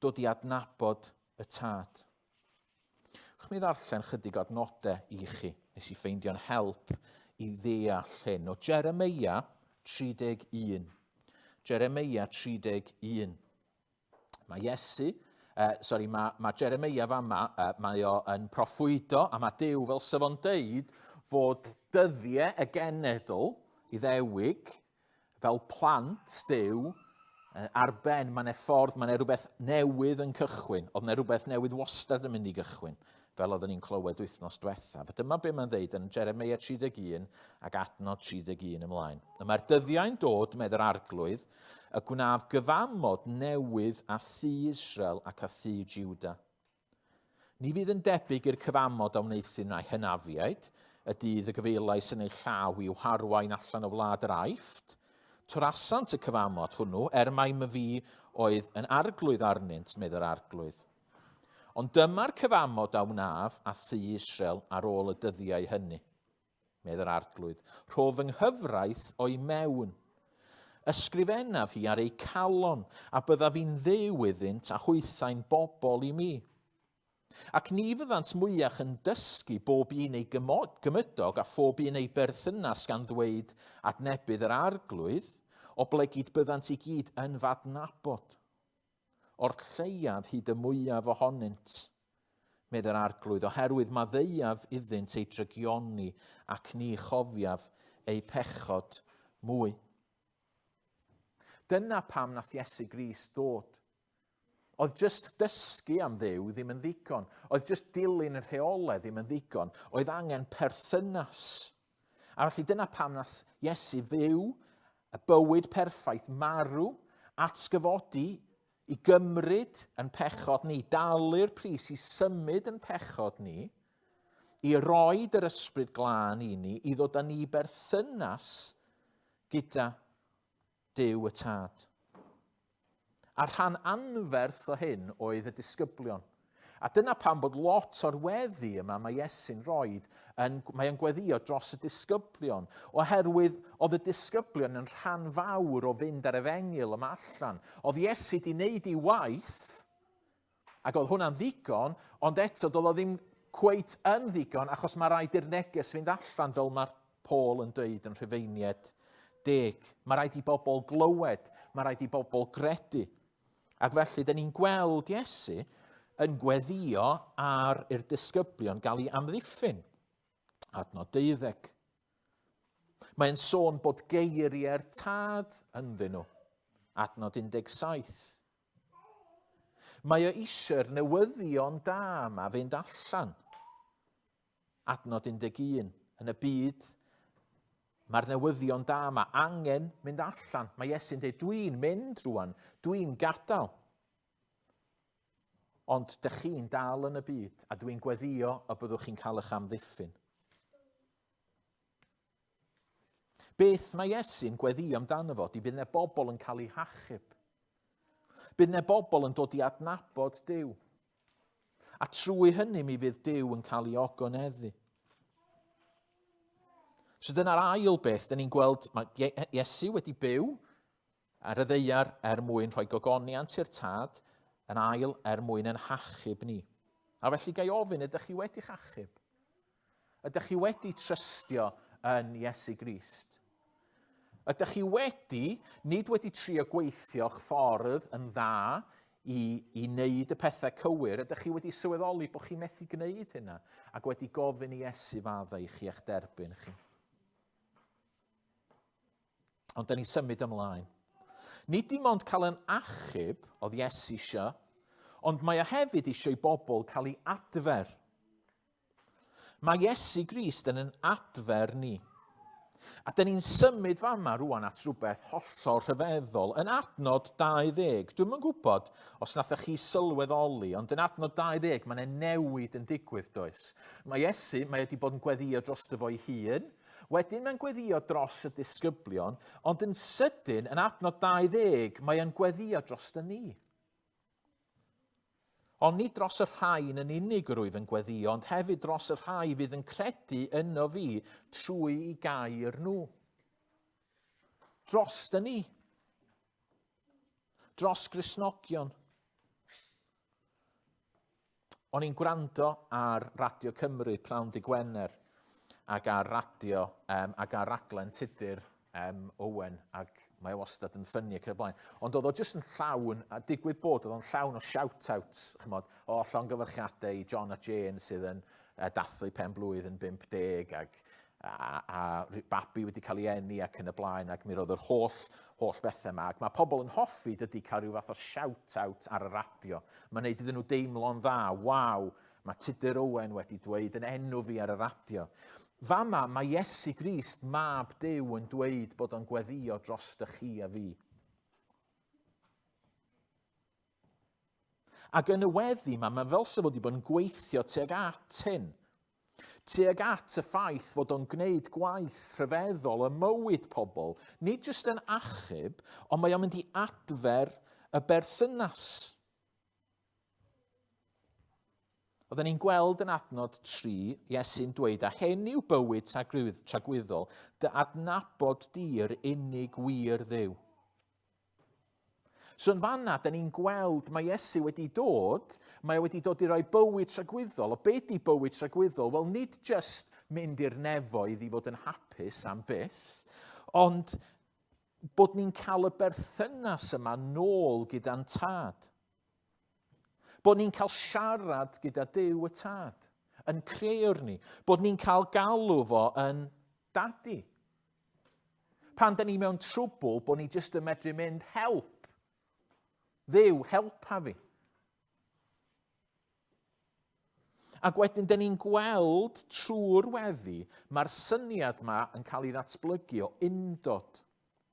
Dod i adnabod y tad. Chw mi ddarllen chydig o adnodau i chi. Nes i ffeindio'n help i ddeall hyn. O Jeremia 31. Jeremia 31. Mae Iesu, uh, sorry, mae, mae Jeremia fama, uh, mae o yn proffwydo, a mae Duw fel sef o'n deud fod dyddiau y genedl Iddewig fel plant Duw ar ben, mae yna ffordd, mae yna rhywbeth newydd yn cychwyn. Oedd yna rhywbeth newydd wastad yn mynd i gychwyn, fel oedden ni'n clywed wythnos diwethaf. A dyma be mae'n dweud yn Jeremia 31 ac adnod 31 ymlaen. Y mae'r dyddiau'n dod, medd yr arglwydd, Y gwnaf gyfamod newydd â thŷ Israel ac â thŷ Juda. Ni fydd yn debyg i'r cyfamod a wneuthum â'i hynafiaid, y dydd y gyfeilais yn eu llaw i'w harwain allan o wlad yr Aifft. Torasant y cyfamod hwnnw, er mai myfi oedd yn arglwydd arnynt, medd yr arglwydd. Ond dyma'r cyfamod a wnaf â thŷ Israel ar ôl y dyddiau hynny. medd yr Arglwydd, rho fy nghyfraith o'i mewn. Ysgrifennaf hi ar eu calon, a byddaf i'n dduw iddynt a hwythau'n bobl i mi. Ac ni fyddant mwyach yn dysgu bob un ei gymydog a phob un ei berthynas gan ddweud adnebydd yr Arglwydd, oblegid byddant i gyd yn f'adnabod. O'r lleiaf hyd y mwyaf ohonynt, medd yr Arglwydd, oherwydd maddeuaf iddynt eu drygioni ac ni chofiaf eu pechod mwy. Dyna pam nath Iesu Grist dod. Oedd just dysgu am Dduw ddim yn ddigon. Oedd just dilyn y rheolau ddim yn ddigon. Oedd angen perthynas. A felly dyna pam nath Iesu fyw y bywyd perffaith, marw, atgyfodi, i gymryd yn pechod ni, dalu'r pris i symud yn pechod ni, i roed yr ysbryd glân i ni, i ddod â ni berthynas gyda Duw y Tad. A rhan anferth o hyn oedd y disgyblion. A dyna pam bod lot o'r weddi yma mae Iesu'n rhoid, yn, mae o'n gweddio dros y disgyblion, oherwydd oedd y disgyblion yn rhan fawr o fynd ar efengyl yma allan. Oedd Iesu di wneud ei waith, ac oedd hwnna'n ddigon, ond eto doedd o ddim cweit yn ddigon, achos mae rhaid i'r neges fynd allan fel mae'r Paul yn dweud yn Rhufeiniaid deg. Mae rhaid i bobl glywed, mae rhaid i bobl gredu. Ac felly, dyn ni'n gweld Iesu yn gweddio ar i'r disgyblion gael ei amddiffyn. Adnod 12. Mae'n sôn bod geiriau'r tad ynddyn nhw. Adnod 17. Mae o eisiau'r newyddion da yma fynd allan. Adnod 11. Yn y byd, mae'r newyddion da yma angen mynd allan. Mae Iesu'n dweud, dwi'n mynd rwan, dwi'n gadael. Ond dych chi'n dal yn y byd, a dwi'n gweddio y byddwch chi'n cael eich amddiffyn. Beth mae Iesu'n gweddio amdano fo, di bydd yna bobl yn cael eu hachub. Bydd yna bobl yn dod i adnabod Duw. A trwy hynny mi fydd Duw yn cael ei ogoneddu. So dyna'r ail beth, dyn ni'n gweld mae Iesu wedi byw ar y ddeiar er mwyn rhoi gogoniant i'r tad, yn ail er mwyn yn hachub ni. A felly gai ofyn, ydych chi wedi'ch achub? Ydych chi wedi trystio yn Iesu Grist? Ydych chi wedi, nid wedi trio gweithio'ch ffordd yn dda i, i wneud y pethau cywir, ydych chi wedi sylweddoli bod chi'n methu gwneud hynna ac wedi gofyn i Iesu faddau i chi a'ch derbyn chi? Ond da ni'n symud ymlaen. Nid dim ond cael yn achub oedd Iesu eisiau, ond mae o hefyd eisiau i bobl cael ei adfer. Mae Iesu Grist yn yn adfer ni. A dyn ni'n symud fama rwan at rhywbeth hollol rhyfeddol. Yn adnod 20, dwi'm yn gwybod os nathoch chi sylweddoli, ond yn adnod 20 mae yna newid yn digwydd, does? Mae Iesu, mae wedi bod yn gweddio drosto fo'i hun, wedyn mae'n gweddio dros y disgyblion, ond yn sydyn, yn adnod 20, mae o'n gweddio drosto ni. Ond nid dros y rhain yn unig yr wyf yn gweddio, ond hefyd dros y rhai fydd yn credu yno fi trwy i gair nhw. Dros dyn ni. Dros Gristnogion. O'n i'n gwrando ar Radio Cymru prawn dy Gwener ac ar radio um, ac ar raglen Tudur um, Owen ac mae o wastad yn ffynnu ac yn y blaen. Ond oedd o jyst yn llawn, a digwydd bod oedd o'n llawn o shout-outs, chymod, o llongyfarchiadau i John a Jane sydd yn uh, dathlu pen blwydd yn 50 ac a, a babi wedi cael ei eni ac yn y blaen, ac mi roedd yr holl, holl bethau yma. Ac mae pobl yn hoffi dydy cael rhyw fath o shout-out ar y radio. Mae'n neud iddyn nhw deimlo'n dda, waw, mae Tudur Owen wedi dweud yn enw fi ar y radio. Fama, mae Iesu Grist, mab Duw, yn dweud bod o'n gweddio dros dy chi a fi. Ac yn y weddi yma, mae fel sef wedi bod yn gweithio tuag at hyn. Tuag at y ffaith fod o'n gwneud gwaith rhyfeddol ym mywyd pobl, nid jyst yn achub, ond mae o'n mynd i adfer y berthynas. Oedden ni'n gweld yn adnod 3, Iesu'n dweud, a hyn yw bywyd tragwyddol, dy adnabod di'r unig wir ddew. So yn fanna, da ni'n gweld mae Iesu wedi dod, mae o wedi dod i roi bywyd tragwyddol. O be di bywyd tragwyddol? Wel, nid just mynd i'r nefoedd i fod yn hapus am byth, ond bod ni'n cael y berthynas yma nôl gyda'n tad. Bod ni'n cael siarad gyda Duw y tad, yn creuwr ni. Bod ni'n cael galw fo yn dadi. Pan da ni mewn trwbl, bod ni jyst yn medru mynd, help! Dduw, helpa fi. Ac wedyn, da ni'n gweld trwy'r weddi, mae'r syniad yma yn cael ei ddatblygu o undod.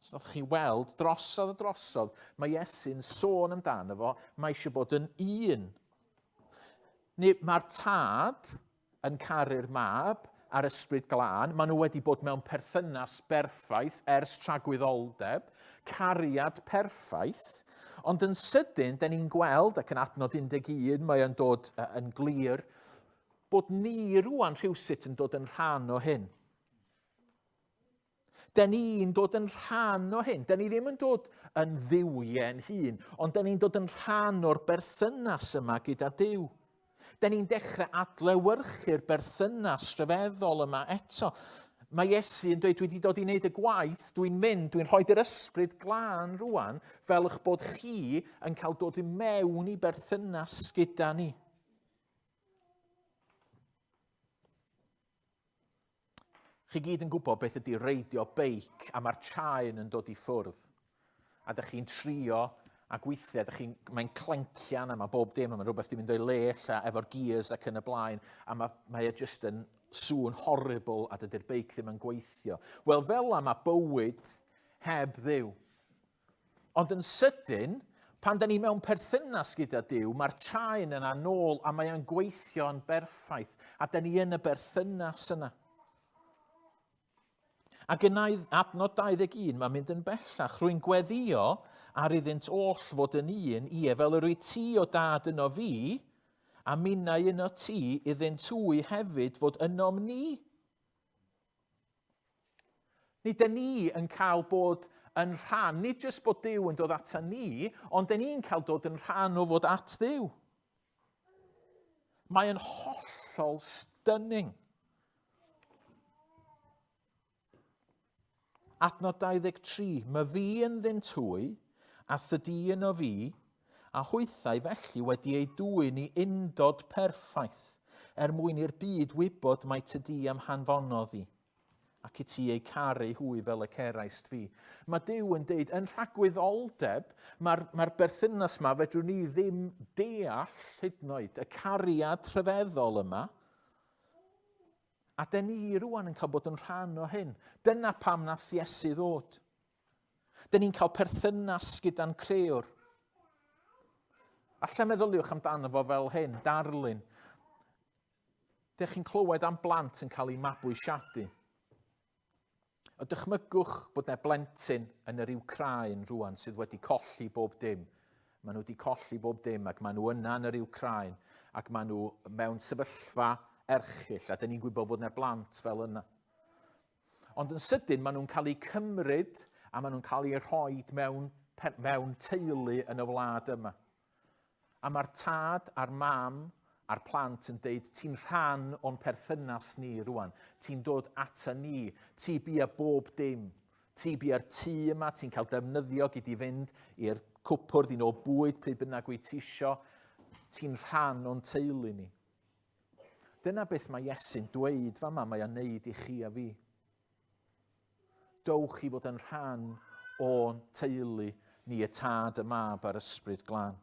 Os nath chi weld, drosodd a drosodd, mae Iesu'n sôn amdano fo, mae eisiau bod yn un. Mae'r tad yn caru'r mab a'r Ysbryd Glân, maen nhw wedi bod mewn perthynas berffaith ers tragwyddoldeb, cariad perffaith, ond yn sydyn, da ni'n gweld, ac yn adnod 11 mae o'n dod yn glir, bod ni rwan rhywsut yn dod yn rhan o hyn. Da ni'n dod yn rhan o hyn. Da ni ddim yn dod yn dduwiau'n hun, ond da ni'n dod yn rhan o'r berthynas yma gyda Duw. Da ni'n dechrau adlewyrchu'r berthynas rhyfeddol yma eto. Mae Iesu yn dweud, dwi wedi dod i wneud y gwaith, dwi'n mynd, dwi'n rhoi yr ysbryd glân rwan, fel eich bod chi yn cael dod i mewn i berthynas gyda ni. Chi gyd yn gwybod beth ydy reidio beic a mae'r chain yn dod i ffwrdd. A dych chi'n trio a gweithiau, dych chi'n, mae'n clencian a mae bob dim, a mae rhywbeth di mynd o'i le ella efo'r gears ac yn y blaen, a mae, mae e just yn sŵn horrible a dydy'r beic ddim yn gweithio. Wel, fel la mae bywyd heb Dduw. Ond yn sydyn, pan da ni mewn perthynas gyda Duw, mae'r chain yna nôl a mae o'n gweithio'n berffaith. A da ni yn y berthynas yna. Ac yn adnod 21, mae'n mynd yn bellach. Rwy'n gweddio ar iddynt oll fod yn un, ie, fel yr wyt ti o dad yno fi, a minnau yno ti, iddynt hwy hefyd fod ynom ni. Nid dyn ni yn cael bod yn rhan, nid jyst bod Duw yn dod ata ni, ond dyn ni'n cael dod yn rhan o fod at Dduw. Mae yn hollol stunning. Adnod 23, Mae fi yn ddynt hwy, a thydi yn o fi, a hwythau felly wedi eu dwyn i undod perffaith, er mwyn i'r byd wybod mai tydi am hanfonodd i, ac i ti eu caru hwy fel y ceraist fi. Mae Duw yn deud, yn rhagwyddoldeb, mae'r mae berthynas yma, fedrwn ni ddim deall hyd yn oed y cariad rhyfeddol yma, A dyn ni rwan yn cael bod yn rhan o hyn. Dyna pam nath Iesu ddod. Dyn ni'n cael perthynas gyda'n crëwr. Alla meddyliwch amdano fo fel hyn, darlun. Dych chi'n clywed am blant yn cael eu mabwysiadu. A dychmygwch bod 'na blentyn yn yr Wcráin rwan sydd wedi colli bob dim. Maen nhw wedi colli bob dim ac maen nhw yna yn yr Wcráin ac maen nhw mewn sefyllfa erchyll a dyn ni'n gwybod fod 'na blant fel yna. Ond yn sydyn maen nhw'n cael eu cymryd a maen nhw'n cael eu rhoi mewn, mewn teulu yn y wlad yma. A mae'r tad a'r mam a'r plant yn deud, ti'n rhan o'n perthynas ni rwan. Ti'n dod ata ni. Ti bia bob dim. Ti bia'r tŷ yma, ti'n cael defnyddio gyd i fynd i'r cwpwrdd i nôl bwyd pryd bynnag wyt ti isio. Ti'n rhan o'n teulu ni. Dyna beth mae Iesu'n dweud fama, mae o'n neud i chi a fi. Dowch i fod yn rhan o'n teulu ni, y Tad, y Mab a'r Ysbryd Glân.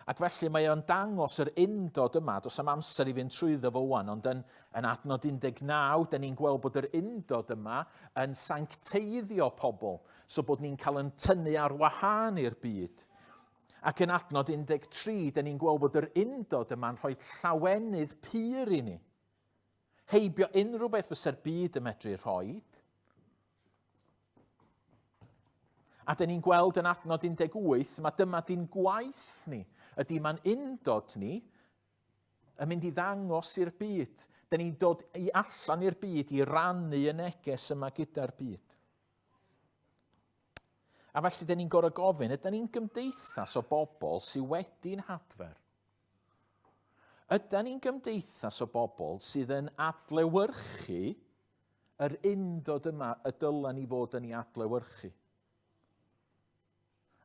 Ac felly mae o'n dangos yr undod yma, does am amser i fynd trwyddo fo wan, ond yn, yn adnod 19, da ni'n gweld bod yr undod yma yn sancteiddio pobl, so bod ni'n cael yn tynnu ar wahân i'r byd. Ac yn adnod 13, da ni'n gweld bod yr undod yma'n rhoi llawenydd pur i ni. Heibio unrhyw beth fysa'r byd yn medru rhoid. A dyn ni'n gweld yn adnod 18, mae dyma di'n gwaith ni. Ydy mae'n undod ni yn mynd i ddangos i'r byd. Dyn ni'n dod i allan i'r byd i rannu y neges yma gyda'r byd. A felly dyn ni'n gorau gofyn, ydyn ni'n gymdeithas o bobl sydd wedi'n hadfer? Ydan ni'n gymdeithas o bobl sydd yn adlewyrchu yr undod yma y dylen ni fod yn ei adlewyrchu?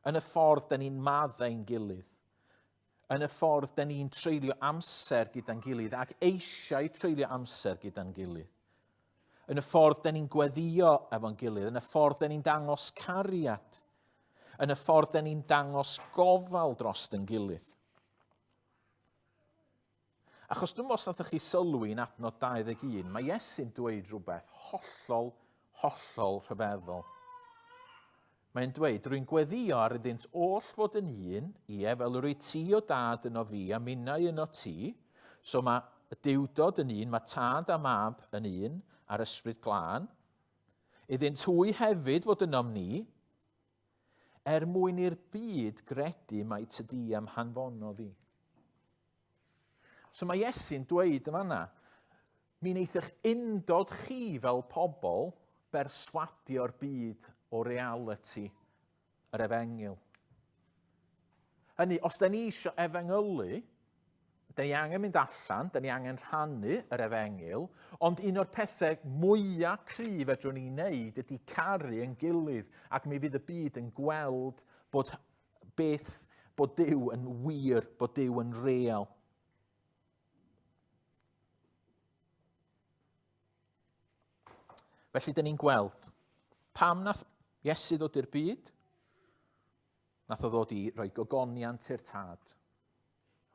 Yn y ffordd da ni'n maddau'n gilydd, yn y ffordd da ni'n treulio amser gyda'n gilydd ac eisiau treulio amser gyda'n gilydd, yn y ffordd da ni'n gweddio efo'n gilydd, yn y ffordd da ni'n dangos cariad, yn y ffordd da ni'n dangos gofal dros yn gilydd. Achos dwi'n os nathoch chi sylwi yn adnod 21, mae Iesu'n dweud rhywbeth hollol, hollol rhyfeddol. Mae'n dweud, rwy'n gweddio ar iddynt oll fod yn un, ie, fel yr wyt ti o dad yno fi a minnau yno ti. So mae y Duwdod yn un, mae Tad a Mab yn un, a'r Ysbryd Glân, iddynt hwy hefyd fod ynom ni, er mwyn i'r byd gredu mai tydi am hanfonodd i. So mae Iesu'n dweud yn fanna, mi wneith eich undod chi fel pobl berswadio'r byd o realiti yr efengyl. Hynny, os da ni eisiau efengylu, da ni angen mynd allan, da ni angen rhannu yr efengyl, ond un o'r pethau mwyaf cryf fedrwn ni wneud ydy caru yn gilydd, ac mi fydd y byd yn gweld bod beth, bod Duw yn wir, bod Duw yn real. Felly, dyn ni'n gweld pam nath Iesu ddod i'r byd? Nath o ddod i roi gogoniant i'r tad.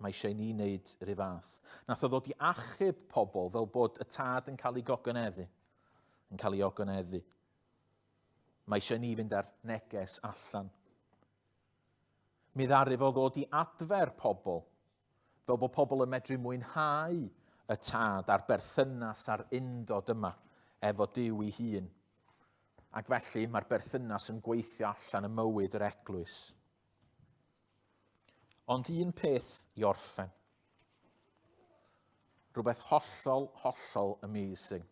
Mae eisiau i ni wneud yr un fath. Nath o ddod i achub pobl fel bod y tad yn cael ei gogoneddu. Yn cael ei ogoneddu. Mae eisiau ni fynd ar neges allan. Mi ddaru fo ddod i adfer pobl fel bod pobl yn medru mwynhau y tad a'r berthynas a'r undod yma efo Duw ei hun. Ac felly mae'r berthynas yn gweithio allan ym mywyd yr eglwys. Ond un peth i orffen. Rhywbeth hollol, hollol amazing.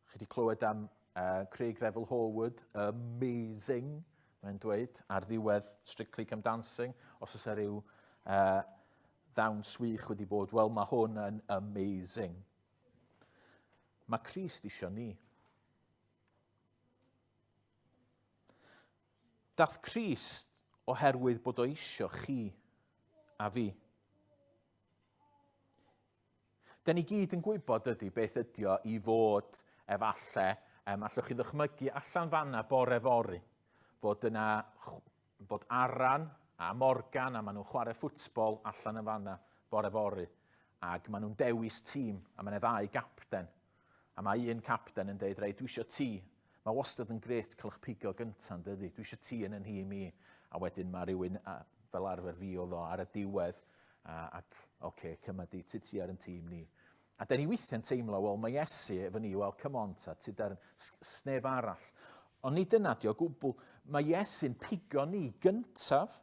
Chi wedi clywed am uh, Craig Revel Horwood, amazing, mae'n dweud, ar ddiwedd Strictly Come Dancing. Os oes e rhyw uh, ddawns wych wedi bod, wel mae hwn yn amazing. Mae Christ isio ni. Dath Christ oherwydd bod o isio chi a fi. Da ni gyd yn gwybod dydy beth ydy o i fod efalle, um, allwch chi ddychmygu allan fanna bore fory, fod yna, bod Aran a Morgan a maen nhw'n chwarae ffwtbol allan yn fanna bore fory, ac maen nhw'n dewis tîm, a mae yna ddau gapten, a mae un capten yn deud, reit, dwi eisiau ti. Mae wastad yn gret cael eich pigo gyntaf, yn dydy? Dwi eisiau ti yn yn nhîm i. A wedyn mae rhywun, fel arfer fi oedd o, ar y diwedd, A, ac, oce, okay, cyma di, ti ti ar yn tîm ni. A da ni weithiau'n teimlo, wel, mae Iesu efo ni, wel, come on ta, ti dar, sneb arall. Ond nid dyna di o gwbl. Mae Iesu'n pigo ni gyntaf.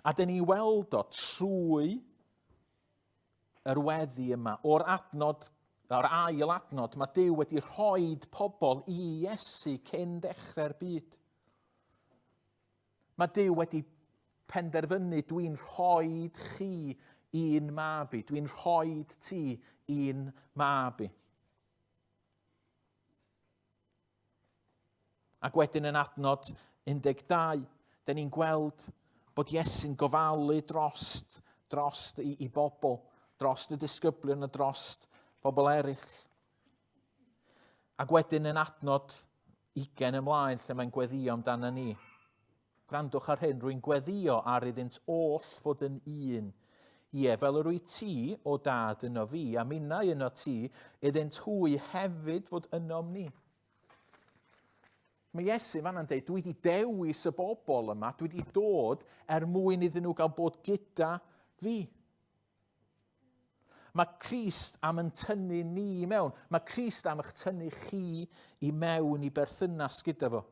A dyn ni weld o trwy yr weddi yma, o'r adnod, o'r ail adnod, mae Duw wedi rhoi pobl i Iesu cyn dechrau'r byd. Mae Duw wedi penderfynu, dwi'n rhoid chi un mab i, dwi'n rhoid ti un mab i. Ac wedyn yn adnod 12, dyn ni'n gweld bod Iesu'n gofalu drost, drost i, i bobl, drost y disgyblion a drost bobl eraill. Ac wedyn yn adnod 20 ymlaen lle mae'n gweddio amdano ni. Gwrandwch ar hyn, rwy'n gweddio ar iddynt oll fod yn un. Ie, fel yr wyt ti, o dad, yno fi, a minnau yno ti, iddynt hwy hefyd fod ynom ni. Mae Iesu fanna'n dweud, dwi wedi dewis y bobl yma, dwi wedi dod er mwyn iddyn nhw gael bod gyda fi. Mae Crist am yn tynnu ni i mewn. Mae Crist am eich tynnu chi i mewn i berthynas gyda fo.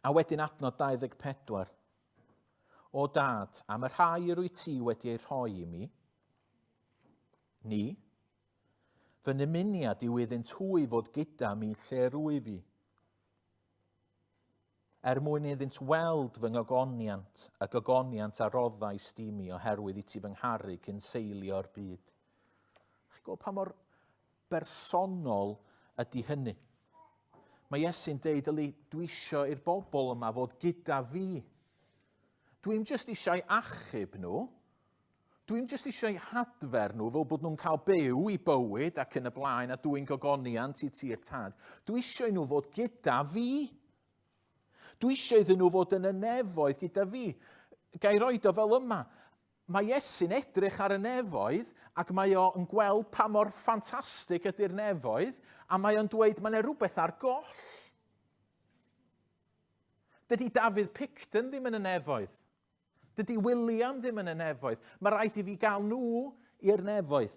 A wedyn adnod 24. O dad, am y rhai yr wyt ti wedi eu rhoi i mi, ni, fy nymuniad yw iddynt hwy fod gyda mi lle rwyf i. Er mwyn iddynt weld fy ngogoniant, y gogoniant a roddais di mi oherwydd i ti fy ngharu cyn seilio'r byd. Chi'n gweld pa mor bersonol ydy hynny? Mae Iesu'n deud, yli, dwi isio i'r bobl yma fod gyda fi. Dwi'n jyst eisiau achub nhw. Dwi'n jyst eisiau hadfer nhw fel bod nhw'n cael byw i bywyd ac yn y blaen a dwy'n gogoniant i ti'r tad. Dwi eisiau nhw fod gyda fi. Dwi eisiau iddyn nhw fod yn y nefoedd gyda fi. Ga i roed o fel yma. Mae Iesu'n edrych ar y nefoedd ac mae o'n gweld pa mor ffantastig ydy'r nefoedd a mae o'n dweud mae yna rhywbeth ar goll. Dydy Dafydd Picton ddim yn y nefoedd. Dydy William ddim yn y nefoedd. Mae rhaid i fi gael nhw i'r nefoedd.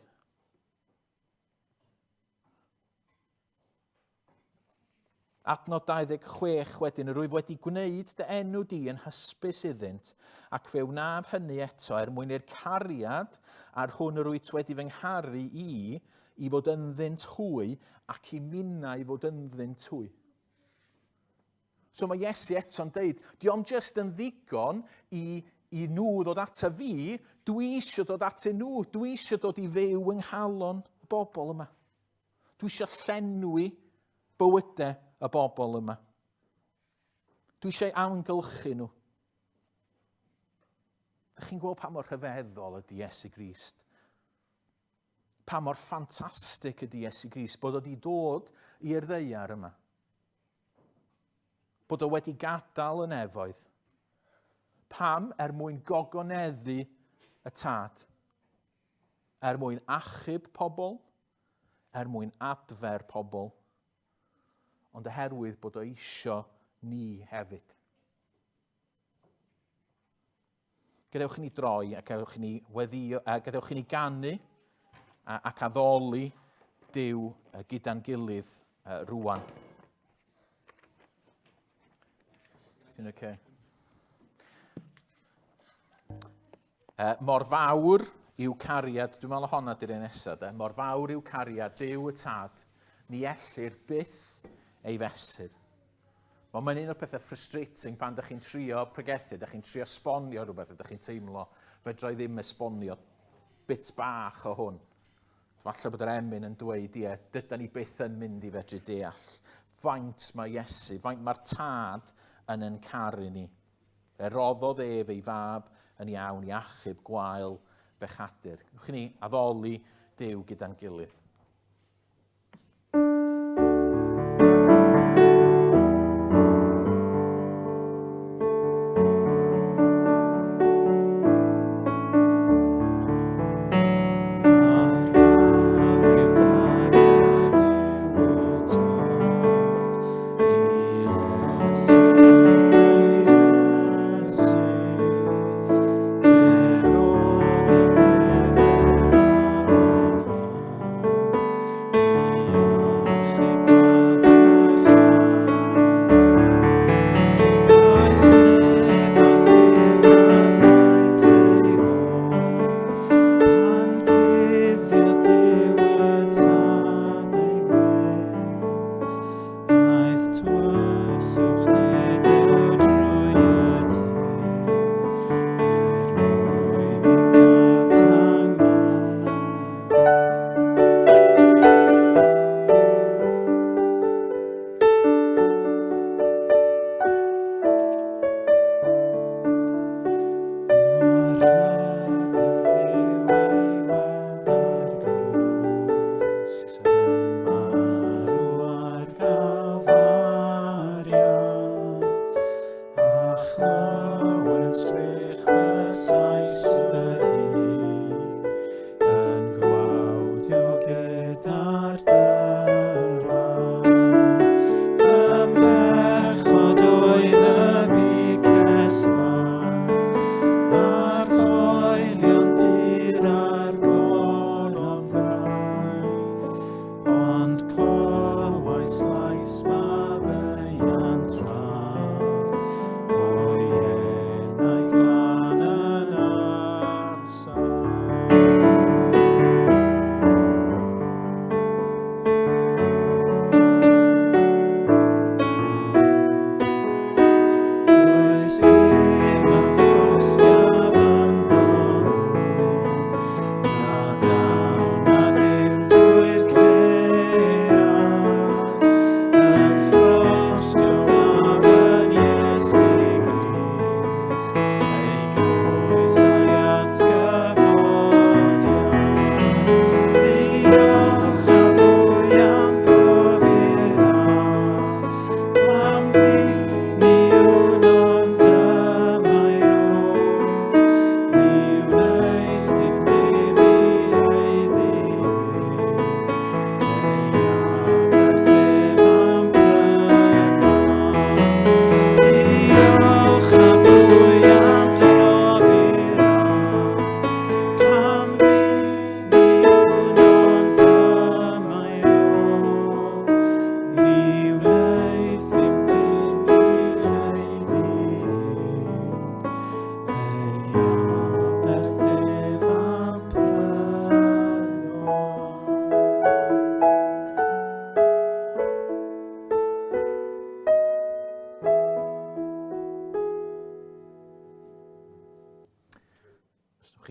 Adnod 26 wedyn, yr wyf wedi gwneud dy enw di yn hysbys iddynt, ac fe wnaf hynny eto er mwyn i'r cariad a'r hwn yr wyt wedi fy ngharu i, i fod ynddynt hwy, ac i minnau fod ynddynt hwy. So mae Iesu eto'n deud, dio'm jyst yn ddigon i, i nhw ddod ata fi, dwi eisiau dod atyn nhw, dwi eisiau dod i fyw yng nghalon y bobl yma. Dwi eisiau llenwi bywydau y bobl yma. Dwi eisiau amgylchu nhw. Ydych chi'n gweld pa mor rhyfeddol ydy Iesu Grist? Pa mor ffantastig ydy Iesu Grist bod o wedi dod i'r ddeiar yma? Bod o wedi gadael y nefoedd. Pam? Er mwyn gogoneddu y tad. Er mwyn achub pobl, er mwyn adfer pobl, ond oherwydd bod o isio ni hefyd. Gadewch i ni droi a gadewch i ni weddio, a gadewch i ni ganu ac addoli Duw gyda'n gilydd rwan. Ti'n oce? Okay? Mor fawr yw cariad, dwi'n meddwl honna di'r un nesaf, de? Mor fawr yw cariad Duw y Tad, ni ellir byth ei fesur. Wel, mae'n un o'r pethau frustrating pan ydych chi'n trio pregethu, ydych chi'n trio esbonio rhywbeth, ydych chi'n teimlo, fedra i ddim esbonio bit bach o hwn. Falle bod yr emyn yn dweud, ie, dyda ni byth yn mynd i fedru deall faint mae Iesu, faint mae'r Tad yn yn caru ni. Fe roddodd ef ei fab yn iawn i achub gwael bechadur. Gwch ni addoli Duw gyda'n gilydd.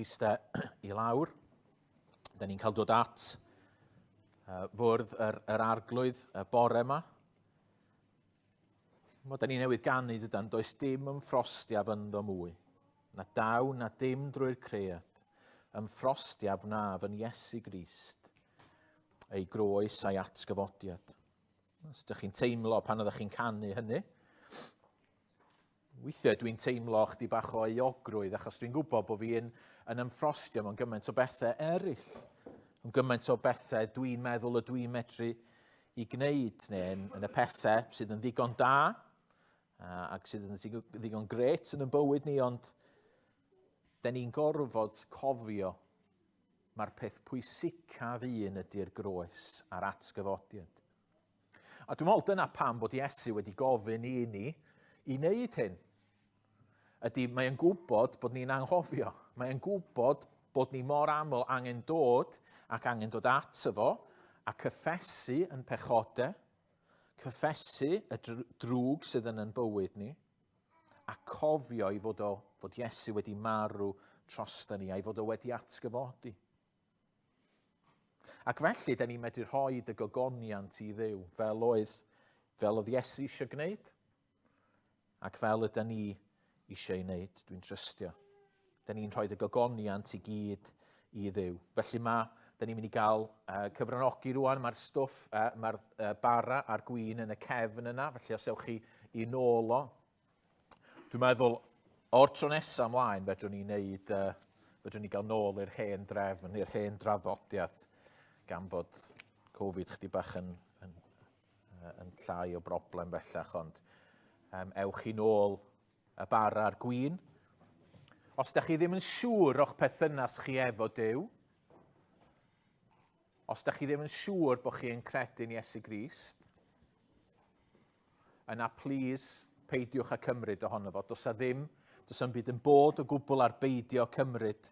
Newch chi iste i lawr. Da ni'n cael dod at fwrdd yr, yr arglwydd y bore yma. Mae da ni newydd ganu dydan, does dim ymffrostiaf ynddo mwy. Na daw na dim drwy'r cread. Ymffrostiaf wnaf yn Iesu Grist, ei groes a'i atgyfodiad. Os ydych chi'n teimlo pan ydych chi'n canu hynny, Weithiau dwi'n teimlo chdi bach o euogrwydd achos dwi'n gwybod bod fi yn, yn ymffrostio mewn gymaint o bethau eraill. Mewn gymaint o bethau dwi'n meddwl y dwi'n medru i gwneud, neu yn, yn y pethau sydd yn ddigon da ac sydd yn ddigon gret yn y bywyd ni, ond da ni'n gorfod cofio mae'r peth pwysicaf un ydy'r groes a'r atgyfodiad. A dwi'n meddwl dyna pam bod Iesu wedi gofyn i ni i wneud hyn. Ydy, mae'n gwybod bod ni'n anghofio. Mae'n gwybod bod ni mor aml angen dod ac angen dod ato fo a cyffesu yn pechodau, cyffesu y drwg sydd yn yn bywyd ni, a cofio i fod, o, fod Iesu wedi marw drosta ni a'i fod o wedi atgyfodi. Ac felly, da ni'n medru rhoi dy gogoniant i Dduw, fel oedd, fel oedd Iesu eisiau gwneud, ac fel ydy ni eisiau ei wneud, dwi'n trystio. Da ni'n rhoi dy gogoniant i gyd i Dduw. Felly mae, da ni'n mynd i gael cyfranogi rwan, mae'r stwff, mae'r bara a'r gwin yn y cefn yna, felly os ewch chi i nôl o, Dwi'n meddwl, o'r tro nesaf ymlaen, fedrwn ni wneud, fedrwn ni gael nôl i'r hen drefn, i'r hen draddodiad, gan bod Covid chdi bach yn, yn, yn llai o broblem bellach, ond um, ewch i nôl y bara a'r gwin. Os da chi ddim yn siŵr o'ch perthynas chi efo Duw, os da chi ddim yn siŵr bod chi yn credu'n Iesu Grist, yna plîs peidiwch â cymryd ohono fo. Does a ddim, does am byd yn bod o gwbl ar beidio cymryd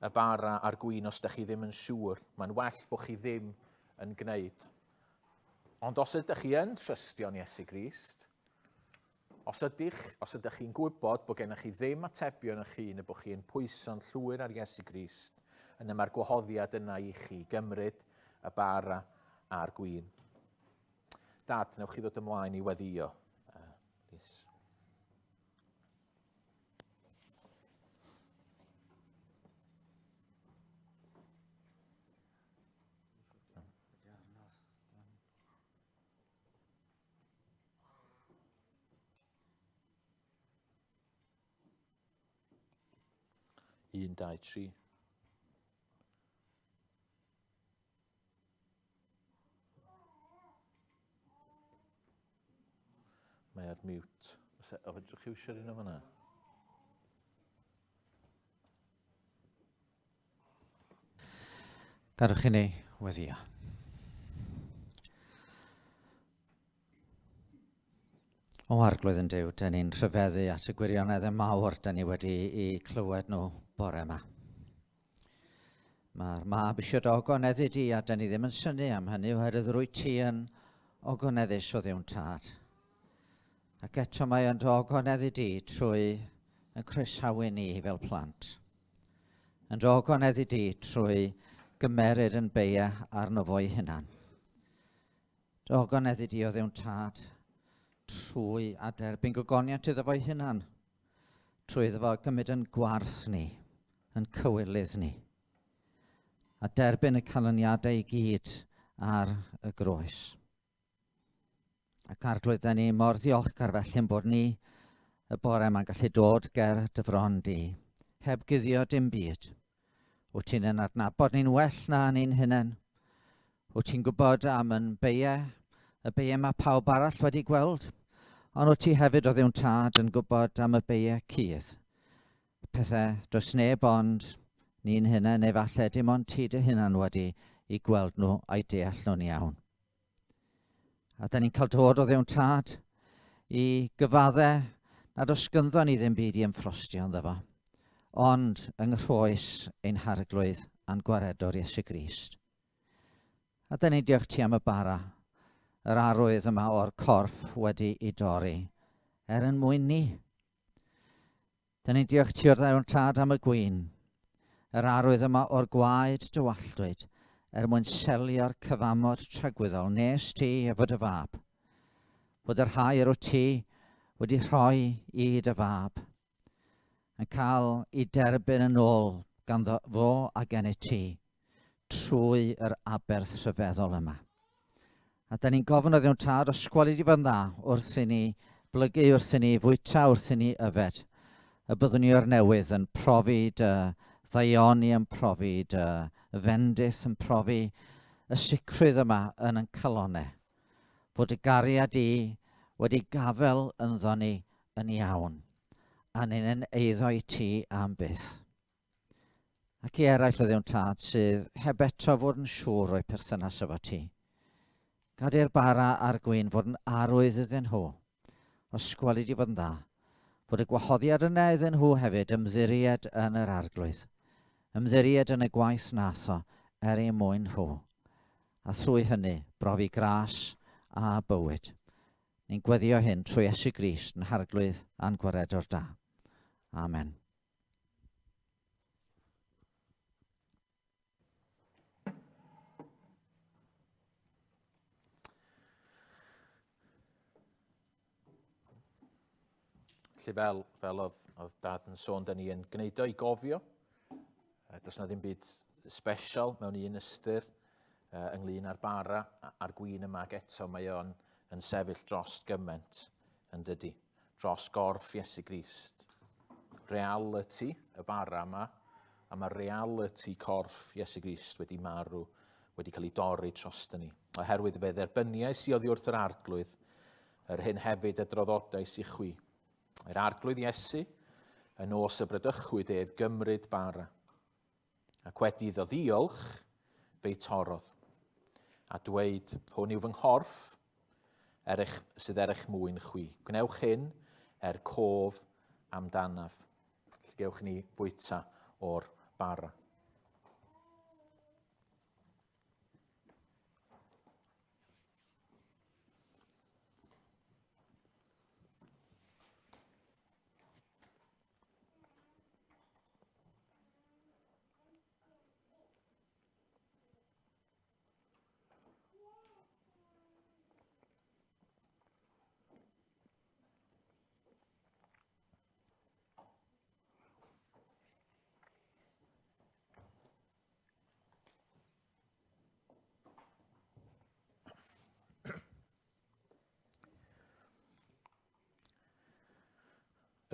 y bara a'r gwin os da chi ddim yn siŵr. Mae'n well bod chi ddim yn gwneud. Ond os ydych chi yn trystio'n Iesu Grist, os ydych, os ydych chi'n gwybod bod gennych chi ddim atebion eich hun y bod chi'n pwyso'n llwyr ar Iesu Grist, yna mae'r gwahoddiad yna i chi gymryd y bara a'r gwin. Dad, newch chi ddod ymlaen i weddio. Please. Un, dau, tri. Mae ar mute. O, fedrwch chi wsio'r un o fanna? Gadwch i ni weddio. O Arglwydd yn Duw, dyn ni'n rhyfeddu at y gwirioneddau mawr dyn ni wedi i clywed nhw bore yma. Mae'r mab eisiau dy ogoneddu di, a dyn ni ddim yn synnu am hynny oherwydd rwy ti yn ogoneddus o ddiwn tad. Ac eto mae yn dy ogoneddu di trwy yn croesawu ni fel plant. Yn dy ogoneddu di trwy gymeryd yn beia arno fo'i hunan. Dy ogoneddu di o ddiwn tad trwy a derbyn gogoniant iddo fo'i hunan trwy iddo fo gymryd yn gwarth ni, yn cywilydd ni, a derbyn y canlyniadau i gyd ar y groes. Ac arglwydd, da ni mor ddiolchgar felly yn bod ni y bore yma'n gallu dod ger dy fron di, heb guddio dim byd. Wyt ti'n yn adnabod ni'n well na ni'n hunain. Wyt ti'n gwybod am yn beiau, y beiau mae pawb arall wedi gweld, ond wyt ti hefyd o ddiwn tad yn gwybod am y beiau cudd. Pethau does neb ond ni'n hunain, neu falle dim ond ti dy hunan wedi i gweld nhw a'i deall nhw'n iawn. A da ni'n cael dod o ddewn tad i gyfadde nad oes gynddo ni ddim byd i ymffrostio ynddo fo, ond yng nghroes ein harglwydd a'n gwaredwr Iesu Grist. A da ni'n diolch ti am y bara, yr arwydd yma o'r corff wedi i dorri, er yn mwyn ni. Da ni'n diolch ti o'r ddaewn tad am y gwin. Yr arwydd yma o'r gwaed dywalltwyd er mwyn selio'r cyfamod tragwyddol nes ti efo dy fab, fod y rhai yr wyt ti wedi rhoi i dy fab yn cael i derbyn yn ôl ganddo fo a gennyt ti trwy yr aberth rhyfeddol yma. A da ni'n gofyn o ddiwn tad, os gweli di fod yn dda wrth i ni blygu, wrth i ni fwyta, wrth i ni yfed, y byddwn ni o'r newydd yn profi dy ddaioni, yn profi dy fendith, yn profi y sicrwydd yma yn yn calonau, fod y gariad i wedi gafel ynddo ni yn iawn, a ni'n yn eiddo i ti am byth. Ac i eraill o Dduw'n Tad sydd heb eto fod yn siŵr o'i perthynas efo ti. Gad i'r bara a'r gwin fod yn arwydd iddyn nhw, os gweli di fod yn dda, fod y gwahoddiad yna iddyn nhw hefyd ymddiried yn yr Arglwydd, ymddiried yn y gwaith nath o er eu mwyn nhw, a thrwy hynny brofi gras a bywyd. Ni'n gweddio hyn trwy Iesu Grist, yn Harglwydd a'n Gwaredwr da. Amen. Felly fel, fel oedd, oedd dad yn sôn, da ni yn gwneud o i gofio. Does na ddim byd special mewn un ystyr uh, ynglyn â'r bara a'r gwin yma ac eto mae o'n yn sefyll dros gymaint yn dydy. dros gorff Iesu Grist. Reality, y bara yma, a mae reality corff Iesu Grist wedi marw, wedi cael ei dorri drosto ni. Oherwydd fe dderbyniais i oddi wrth yr arglwydd, yr hyn hefyd y draddodais i chwi. Yr arglwydd Iesu, y nos y bradychwyd ef gymryd bara. Ac wedi iddo ddiolch, fe'i torrodd, a dweud, hwn yw fy nghorff, er eich, sydd er eich mwyn chwi. Gwnewch hyn er cof amdanaf. Felly gewch ni fwyta o'r bara.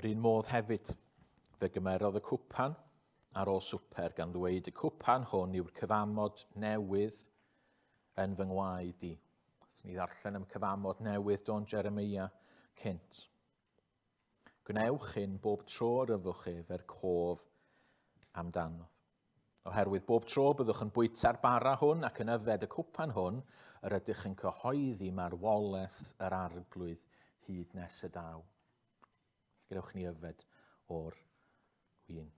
Yr un modd hefyd, fe gymerodd y cwpan ar ôl swper gan ddweud y cwpan hwn yw'r cyfamod newydd yn fy ngwaed i. Ni ddarllen am cyfamod newydd don Jeremia cynt. Gwnewch hyn bob tro yr yfwch ef er cof amdano. Oherwydd bob tro byddwch yn bwyta'r bara hwn ac yn yfed y cwpan hwn, yr ydych yn cyhoeddi marwolaeth yr arglwydd hyd nes y daw. Gadewch ni yfed o'r win.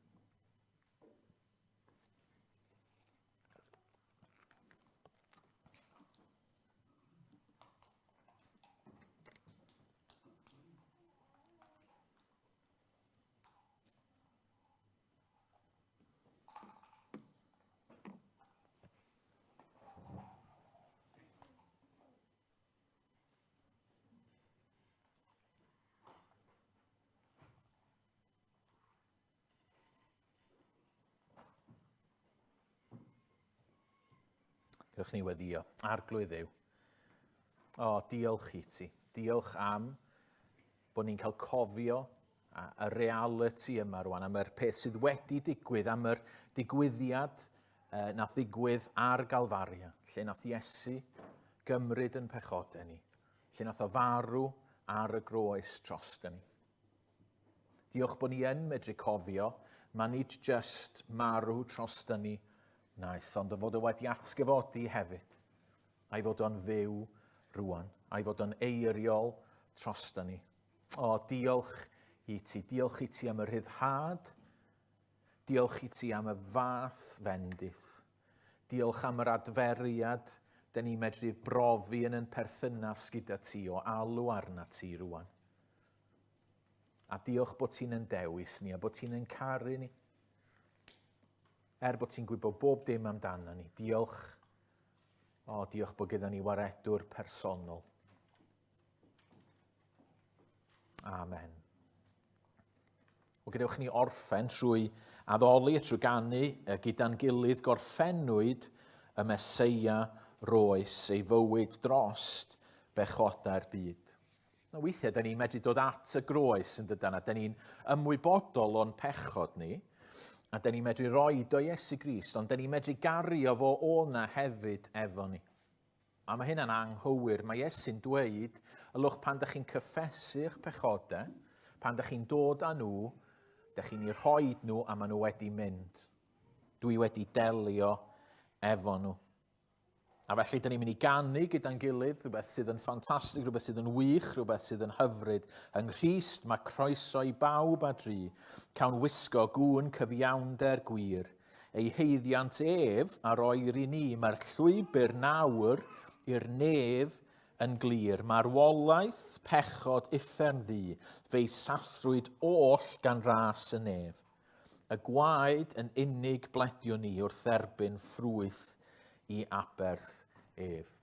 Gewch ni weddio. Arglwydd Dduw. O, diolch i ti. Diolch am bod ni'n cael cofio a y realiti yma rwan, am yr peth sydd wedi digwydd, am yr digwyddiad uh, nath ddigwydd ar Galfaria, lle nath Iesu gymryd yn pechodau ni, lle nath o farw ar y groes dros ni. Diolch bod ni yn medru cofio, mae nid just marw dros ni wnaeth, ond o fod o wedi atgyfodi hefyd, a'i fod o'n fyw rwan, a'i fod o'n eiriol dros ni. O, diolch i ti. Diolch i ti am y rhyddhad. Diolch i ti am y fath fendith. Diolch am yr adferiad dyn ni'n medru brofi yn yn perthynas gyda ti o alw arna ti rwan. A diolch bod ti'n yn dewis ni a bod ti'n yn caru ni. Er bod ti'n gwybod bob dim amdano ni, diolch. O, diolch bod gyda ni waredwr personol. Amen. O gadewch ni orffen trwy addoli a trwy ganu gyda'n gilydd gorffennwyd y Meseia roes ei fywyd drost bechodau'r byd. Na weithiau, da ni'n medru dod at y groes yn dydan, a da ni'n ymwybodol o'n pechod ni, a da ni'n medru roi do Iesu Grist, ond da ni'n medru gario fo o'na hefyd efo ni. A mae hynna'n anghywir. Mae Iesu'n dweud, ylwch pan da chi'n cyffesu eich pechodau, pan da chi'n dod â nhw, da chi'n eu rhoi nhw a maen nhw wedi mynd. Dwi wedi delio efo nhw. A felly, da ni'n mynd i ganu gyda'n gilydd, rhywbeth sydd yn ffantastig, rhywbeth sydd yn wych, rhywbeth sydd yn hyfryd. Yng Nghrist mae croeso i bawb a dri. Cawn wisgo gŵn cyfiawnder gwir. Ei haeddiant ef a roir i ni. Mae'r llwybr nawr i'r nef yn glir. Marwolaeth, pechod, uffern ddu, fe'i sathrwyd oll gan ras y nef. Y gwaed yn unig blediwn ni wrth dderbyn ffrwyth i aberth ef.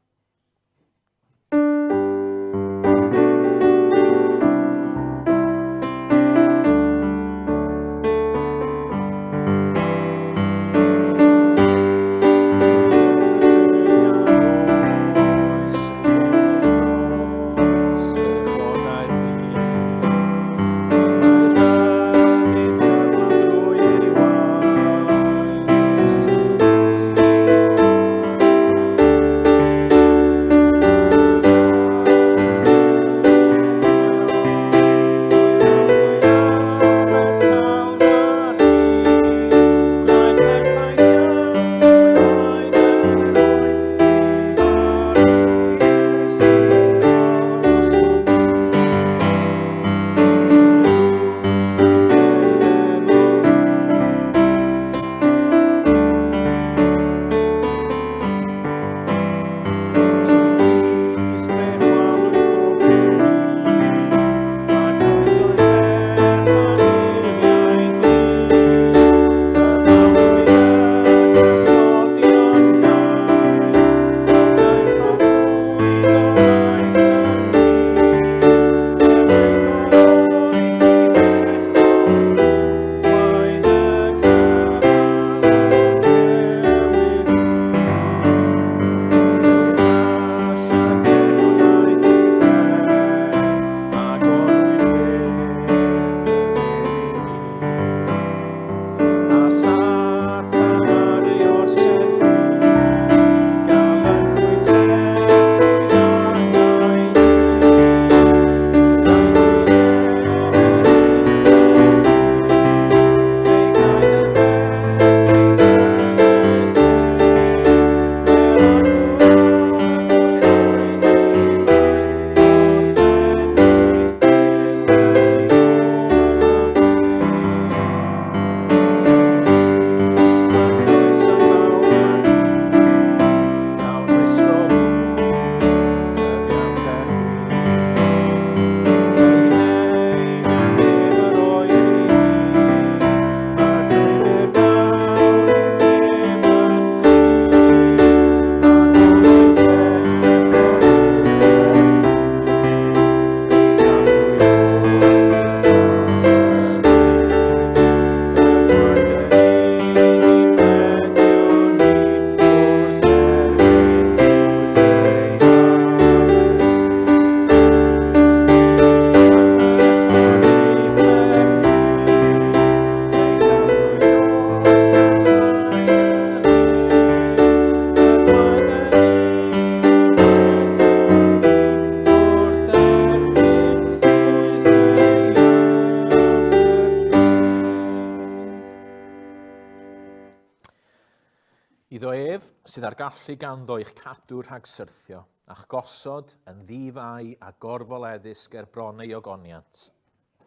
Iddo ef, sydd â'r gallu ganddo i'ch cadw rhag syrthio, a'ch gosod yn ddi-fai a gorfoleddus ger bron ei ogoniant.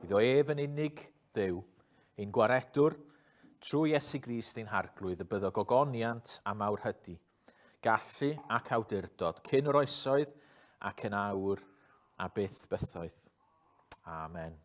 Iddo ef yn unig Dduw, ein gwaredwr, trwy Iesu Grist ein Harglwydd, y byddo gogoniant a mawrhydi, gallu ac awdurdod, cyn yr oesoedd ac yn awr a byth bythoedd. Amen.